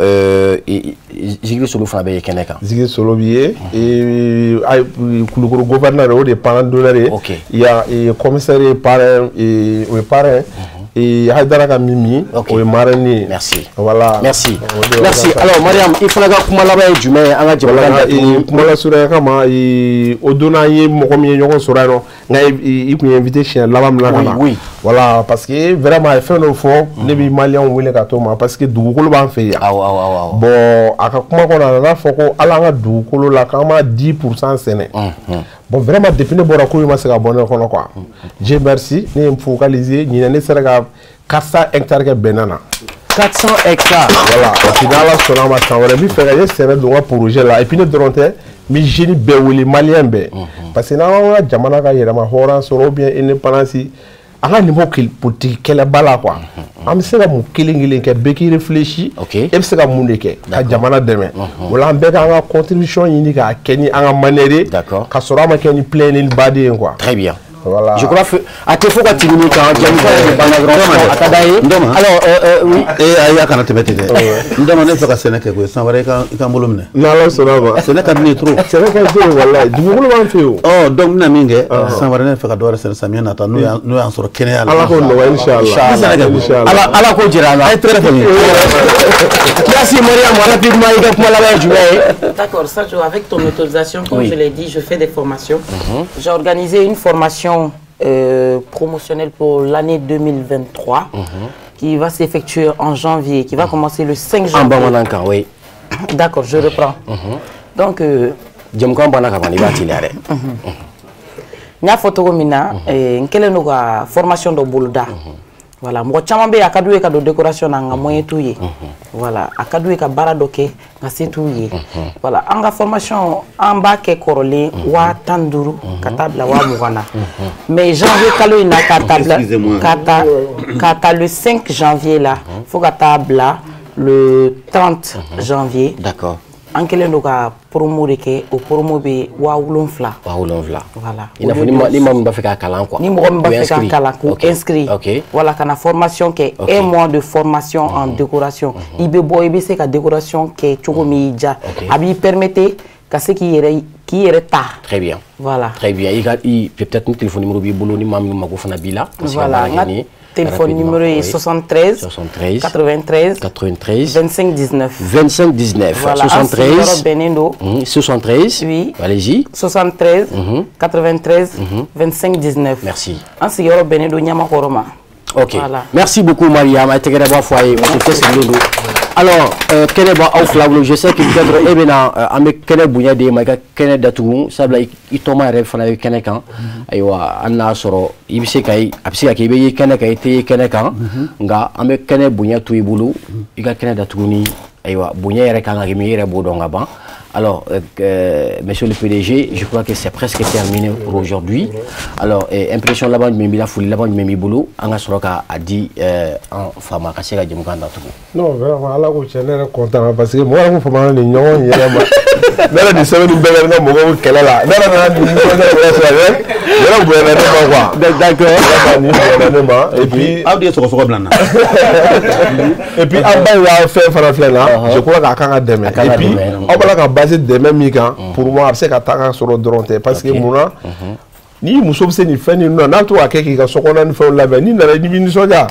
Zigiri Solo fana bɛ ye kɛnɛ kan. Zigiri Solo bɛ ye, Kulukoro gouverneur o de ye parrain d'honneur ye. Ok. Il y a commissaire ye parrain, o ye parrain. Et Haïdara ka Mimi, o ye marraine ye. Merci. Voilà. Merci. Merci. Alors Mariam, i fana ka kuma laban ye jumɛn ye an ka jamana datugu? Kuma lasurunya kama, o don an ye mɔgɔ min ye ɲɔgɔn sɔrɔ yen nɔ, nka i kun ye invité siɲɛ laban min na ka na. Oui. Voilà, parce que vraiment a ye fɛn dɔ fɔ, ne bɛ maliyɛnw wele ka t'o ma, parce que dugukolo b'an fɛ yan. Awɔ awɔ awɔ. Bon, a ka kuma kɔnɔ a nana fɔ ko hali an ka dugukolo la k'an b'a 10% sɛnɛ. Bon, vraiment depuis ne bɔra ko in ma se ka bɔ ne kɔnɔ quoi. Dieu merci, ne ye n focaliser ɲinɛ, ne sera ka 400 hectares kɛ bɛnɛ na. 400 hectares. Voilà, et puis n'Ala sɔnna a ma, san wɛrɛ n bɛ fɛ ka n ye sɛnɛ don n ka projet la, et puis ne dɔrɔn tɛ, n bɛ jeunes bɛɛ wele, maliyɛn bɛɛ. Parce que n'an ka jamana ka yɛrɛma hɔrɔnya sɔrɔ ou bien indépendance, an ka nin bɔ politique kɛlɛba la quoi. An bɛ se ka mun kelen kelen kɛ, bɛɛ k'i réfléchi. E bɛ se ka mun de kɛ ka jamana dɛmɛ. O la an bɛɛ k'an ka contribution ɲini k'a kɛ ni an ka manière ye. Ka sɔrɔ a ma kɛ ni plainte baden ye quoi. Très bien. Voilà. Je crois que a tɛ fo ka tɛmɛ kan, jamukan yɛrɛ banna dɔrɔn, a ka d'an ye. Alors oui. Ee ayi, a kana tɛmɛ ten dɛ. N dama ne fɛ ka sɛnɛ kɛ koyi, san wɛrɛ i ka n bolo minɛ. N'Ala sɔnna ma. Sɛnɛ ka di ne ye trop. Sɛnɛ ka di ne ye walayi, dugukolo b'an fɛ yen o. Ɔ donc n bɛna min kɛ, san wɛrɛ ne fɛ ka dɔ wɛrɛ sɛnɛ samiyɛ nata, n'o y'an sɔrɔ kɛnɛya la. Ala k'o nɔgɔya inchallah. Sɛnɛ kɛ koyi. Ala k'o jira an na. A ye tɛgɛrɛ fɔ n ye. Merci Mariam, rapidement i ka kuma laban ye jumɛn ye? D'accord, Sadio, avec ton autorisation, comme je l'ai dit, je fais des formations. J'ai organisé une formation promotionnelle pour l'année 2023 qui va s'effectuer en janvier, qui va commencer le 5 janvier. En bamanankan, oui. D'accord, je reprends. Donc, jamukan banna ka ban, i b'a teliya dɛ. N y'a fɔ cogo min na, n kɛlen don ka formation dɔ boloda. Voilà, mɔgɔ caman bɛ yen a ka d'u ye ka don décoration na, nka moyen t'u ye. Voilà, a ka d'u ye ka baara dɔ kɛ, nka se t'u ye. Voilà, an ka formation an b'a kɛ kɔrɔlen 15 000 ka taa bila 20 000 na. Mais janvier kalo in na ka taa bila ka taa le 5 janvier la fo ka taa bila le 30 janvier. D'accord. An kɛlen don ka promo de kɛ, o promo bɛ 7 000. 7 000. Voilà. I n'a fɔ ni maa min b'a fɛ k'a kalan quoi. Ni mɔgɔ min b'a fɛ k'a kalan, k'u inscrit. Voilà, ka na formation kɛ, un mois de formation en décoration. I bɛ bɔ, i bɛ se ka décoration kɛ cogo min y'i diya. A b'i permettre ka se k'i yɛrɛ ta. Très bien. Voilà. Très bien. I ka i peut-être ni téléphone numéro b'i bolo, ni maa min mago fana b'i la. Voilà, n ka téléphone numéro est 73 73 93 93 25 19. 25 19. Voilà, 73 bɛnnen don. 73. Oui. Allez-y. 73 93 25 19. Merci. An sigiyɔrɔ bɛnnen don Ɲamakɔrɔ ma. Ok. Voilà. Merci beaucoup Mariam. A tɛgɛrɛ b'a fɔ a ye, muso cɛsirilen don. Alors, kɛnɛ b'aw fila bolo, je sais que peut-être e bɛna an bɛ kɛnɛ bonya d'e ma, i ka kɛnɛ datugu, sabula i tɔma yɛrɛ fana bɛ kɛnɛ kan. Ayiwa, hali n'a sɔrɔ i bɛ se ka a bɛ se ka kɛ i bɛ ye kɛnɛ kan, i tɛ ye kɛnɛ kan, nka an bɛ kɛnɛ bonya to i bolo, i ka kɛnɛ datugu ni ayiwa bonya yɛrɛ kan ka kɛ min ye, i yɛrɛ b'o dɔn ka ban. Alors, monsieur le PDG, je crois que c'est presque terminé pour aujourd'hui. Alors, impression laban jumɛn b'i la, foli laban jumɛn b'i bolo, an ka sɔrɔ k'a di an fa ma ka se ka jɛmukan datugu. Non, vraiment, ala ko tiɲɛ, ne yɛrɛ content parce que mɔgɔ yɛrɛ ko fama nin ɲɔgɔn yɛrɛ ma. Ne yɛrɛ nin sɛbɛn nin bɛɛ kɛ n ka mɔgɔw kɛlɛ la. Ne yɛrɛ nana nin nisɔndiya yɛrɛ sɔrɔ dɛ. Yɛrɛ bonyana ne ma quoi. D'accord. Vraiment, nin bonyana ne ma. Et puis aw de ye sɔgɔsɔgɔ bila n na. Et puis an ba in ka fɛn fana filɛ na, je crois k'a kan ka dɛmɛ. Et puis aw b'a la ka base dɛmɛ min kan, pour moi a bɛ se ka taa ka sɔrɔ dɔrɔn tɛ, parce que mun na, ni muso bɛ se nin fɛn ninnu na, n'a to ka kɛ k'i ka sokɔnɔna ni fɛnw labɛn, n'i nana n'i bɛ nisɔndiya.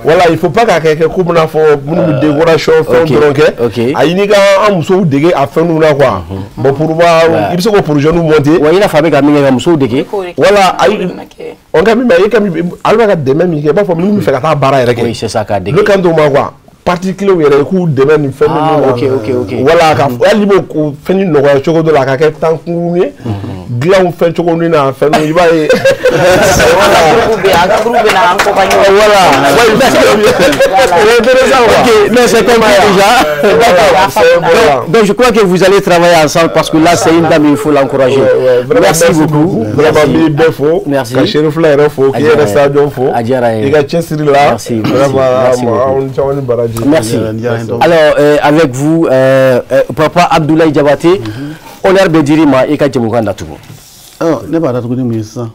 Voilà, il faut pas k'a kɛ komi n'a fɔ minnu bɛ décoration fɛnw dɔrɔn kɛ, a ɲini ka an musow dege a fɛn ninnu na quoi. Bon, pour moi, i bɛ se k'o projet ninnu monter. Wa i n'a fɔ a bɛ ka min kɛ ka musow dege. Voilà, ayi, on ka min e ka min ale bɛ ka dɛmɛ min kɛ, i b'a fɔ minnu bɛ fɛ ka taa baara yɛrɛ kɛ. Oui, c'est ça, k'a dege. Ne kan t'o ma quoi. Particulier yɛrɛ k'u dɛmɛ nin fɛn ninnu na. Ok. Voilà, ka hali b'o fɛn nin nɔgɔya cogo dɔ la, a ka kɛ temps kunkurunin ye, dilanw fɛn cogo min na, fɛn ninnu i b'a ye. Voilà. An ka groupe bɛ na an accompagner. Voilà. C'est intéressant quoi. Ok, mais c'est compris déjà. D'accord. Donc je crois que vous allez travailler ensemble parce que là c'est une dame, il faut l'encourager. Merci beaucoup. Vraiment, n b'i bɛɛ fo. Merci. Ka Cherifla yɛrɛ fo, k'i yɛrɛ Sadio fo. A diyara n ye. I ka cɛsiri la. Merci. Vraiment, aw ni caman ni baraji. Merci. Alors, avec vous, Papa Abdoulaye Diabaté, honneur bɛ dir'i ma i ka jɛmukan datugu. Ne b'a datugu ni mun ye sisan?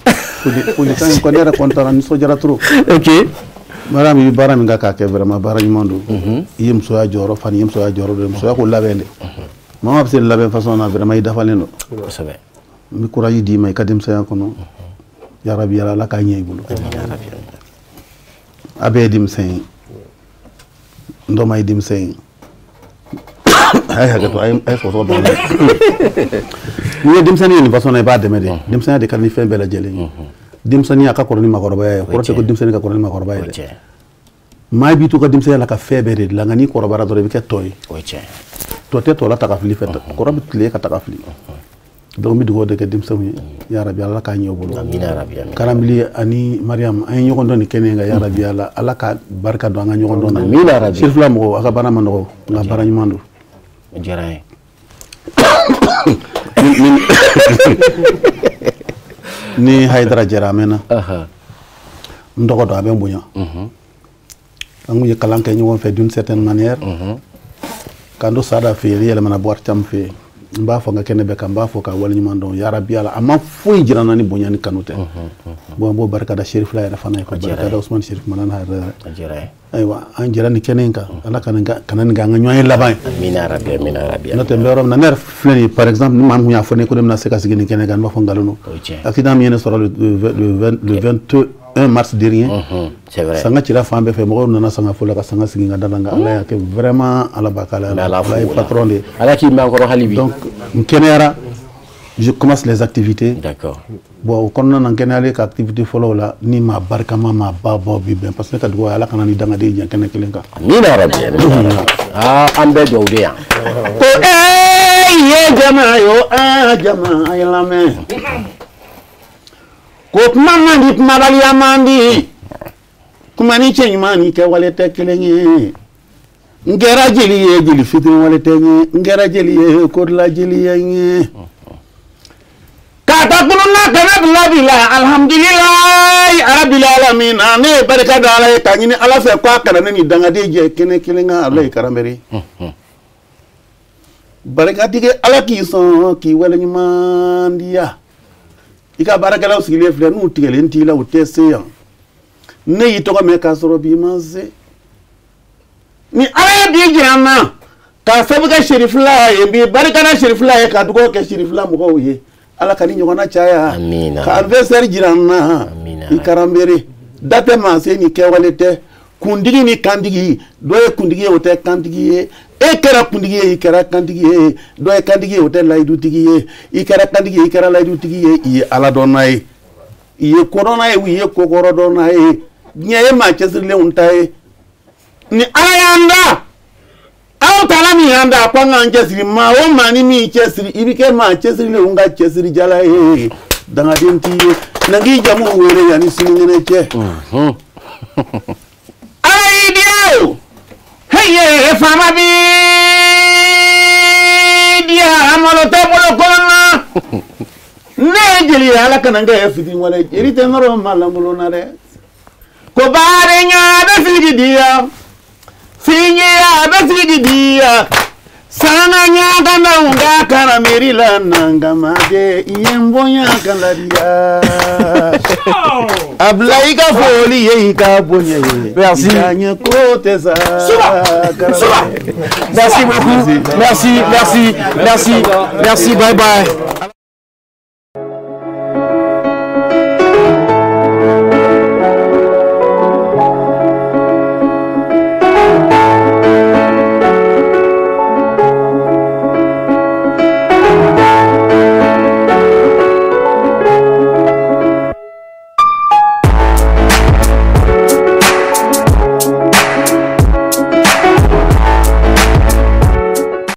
Folikan in kɔni, ne yɛrɛ content na, nisɔndiyara trop. Ok. Baara min, baara min kan k'a kɛ, vraiment baara ɲuman don. I ye musoya jɔyɔrɔ fa, nin ye musoya jɔyɔrɔ dɔ ye. Musoya ko labɛn de. Maa bɛ se labɛn façon na, vraiment i dafalen don. Kosɛbɛ. N bɛ courage d'i ma i ka denmisɛnya kɔnɔ. Yarabi Ala k'a ɲɛ i bolo. A bɛɛ ye denmisɛn ye. N dɔ ma ye denmisɛn ye. A ye hakɛ to, a ye sɔgɔsɔgɔ dɔɔnin. N'i ye denmisɛnnin ye nin façon na, i b'a dɛmɛ de. Denmisɛnninya de ka di ni fɛn bɛɛ lajɛlen ye. Denmisɛnninya ka kɔrɔ ni maakɔrɔbaya ye. Kɔrɔ tɛ ko denmisɛnnin ka kɔrɔ ni maakɔrɔba ye dɛ. Maa b'i to ka denmisɛnninya la ka fɛn bɛɛ de dilan, nka n'i kɔrɔbayara dɔrɔn i bɛ kɛ tɔ ye. Tɔ tɛ tɔ la ta ka fili fɛ, kɔrɔ bɛ tile ka ta ka fili. Donc n bɛ dugawu de kɛ denmisɛnw ye. Yarabi Ala k'a ɲɛ u bolo. Karanbili ani Mariam, an ye ɲɔgɔn dɔn nin kɛnɛ in kan. Yarabi Ala, Ala ka barika don an ka ɲɔgɔn dɔn na. Cherifla mɔgɔw, a ka baara ma nɔgɔ, nka baara ɲuman don. O diyara n ye. Ni Hayidara jɛra a mɛnna. N dɔgɔ don, a bɛ n bonya. An kun ye kalan kɛ ɲɔgɔn fɛ d'une certaine manière. K'an to Sada fɛ yen, yɛlɛmana Buwari Camu fɛ yen. N b'a fɔ n ka kɛnɛ bɛɛ kan, n b'a fɔ ka waleɲuman dɔn. Yarabi Ala, a ma foyi jira n na ni bonya ni kanu tɛ. Bon, n b'o barika da Cherifla yɛrɛ fana ye, ka barika da Ousmane Cherif Madani Hayidara yɛrɛ. Ayiwa, an jɛra nin kɛnɛ in kan, Ala kana nin kɛ an ka ɲɔgɔn ye laban ye. Amina rabi, amina rabi. N'o tɛ n bɛ yɔrɔ min na, ne yɛrɛ filɛ nin ye, par exemple, ni maa min y'a fɔ ne ko ne bɛna se ka sigi nin kɛnɛ kan, n b'a fɔ nkalon don. Accident min ye ne sɔrɔ le 21 mars dernier. C'est vrai. Sanga cira fan bɛɛ fɛ, mɔgɔw nana sanga fo la ka sanga sigi n ka da la, nka Ala y'a kɛ vraiment Ala barika la. Ala ye patron de ye. Ala k'i mɛn an kɔrɔ hali bi. Donc n kɛnɛyara, je commence les activités. D'accord. Bon, o kɔnɔna na, n kɛnɛyalen ka activité fɔlɔw la, ni maa barikama, maa babaw bi bɛn, parce que ne ka dugawu ye Ala kana ni dangaden jɛ kɛnɛ kelen kan. Amina rabi, amina rabi. Ah, an bɛɛ dugawu de yan. Ko ee ye jama yo, aa jama a ye lamɛn. Ko kuma man di, kumabaliya man di. Kuma ni cɛ ɲuman ni kɛwale tɛ kelen ye. N kɛra jeli ye, jeli fitiri wale tɛ n ye. N kɛra jeli ye, kodila jeli ye n ye. K'a ta kuluna kana bila bi la, alhamdulilayi arabil alamina. Ne ye barika da Ala ye k'a ɲini Ala fɛ k'a kana ne ni dangaden jɛ kɛnɛ kelen kan. Ala ye karanbere. Barikatigi Ala k'i sɔn k'i waleɲuman diya. I ka baarakɛlaw sigilen filɛ, n'u tigɛlen t'i la, u tɛ se yan. Ne y'i tɔgɔ mɛn k'a sɔrɔ bi ma se. Ni Ala ye bi jira n na k'a sababu kɛ Cherifla ye, n b'i barika da Cherifla ye ka dugawu kɛ Cherifla mɔgɔw ye. Ala ka ni ɲɔgɔnna caya. Ka anniversaire jira n na. I karanbere. Da tɛ maa se ni kɛwale tɛ. Kuntigi ni kantigi, dɔ ye kuntigi ye, o tɛ kantigi ye. E kɛra kuntigi ye, i kɛra kantigi ye. Dɔ ye kantigi ye, o tɛ layidutigi ye. I kɛra kantigi ye, i kɛra layidutigi ye. I ye Ala dɔnna ye, i ye kodɔnna ye, i ye kokɔrɔdɔnna ye. Diɲɛ ye maa cɛsirilenw ta ye. Ni Ala y'an da, aw taala min y'an da, ko an k'an cɛsiri. Maa o maa ni min cɛsiri, i bɛ kɛ maa cɛsirilenw ka cɛsirijala ye. Dangaden t'i ye. Na k'i jamu wele yanni sinikɛnɛ cɛ. Ala y'i diya o. Hey, faama bi diya. jeli ye ala kana n kɛ fitiriwale jeli tɛ nɔrɔ maa lankolon na dɛ ko baarenya bɛ sigi diya fiɲɛya bɛ sigi diya sanga ɲagandaw ka kana miiri la nangamade i ye n bonya ka ladiya a bila i ka foli ye i ka bonya ye. Merci. I ka ɲɛ ko tɛ sa. Suba. Merci beaucoup. Merci, merci, merci, merci. Bye bye.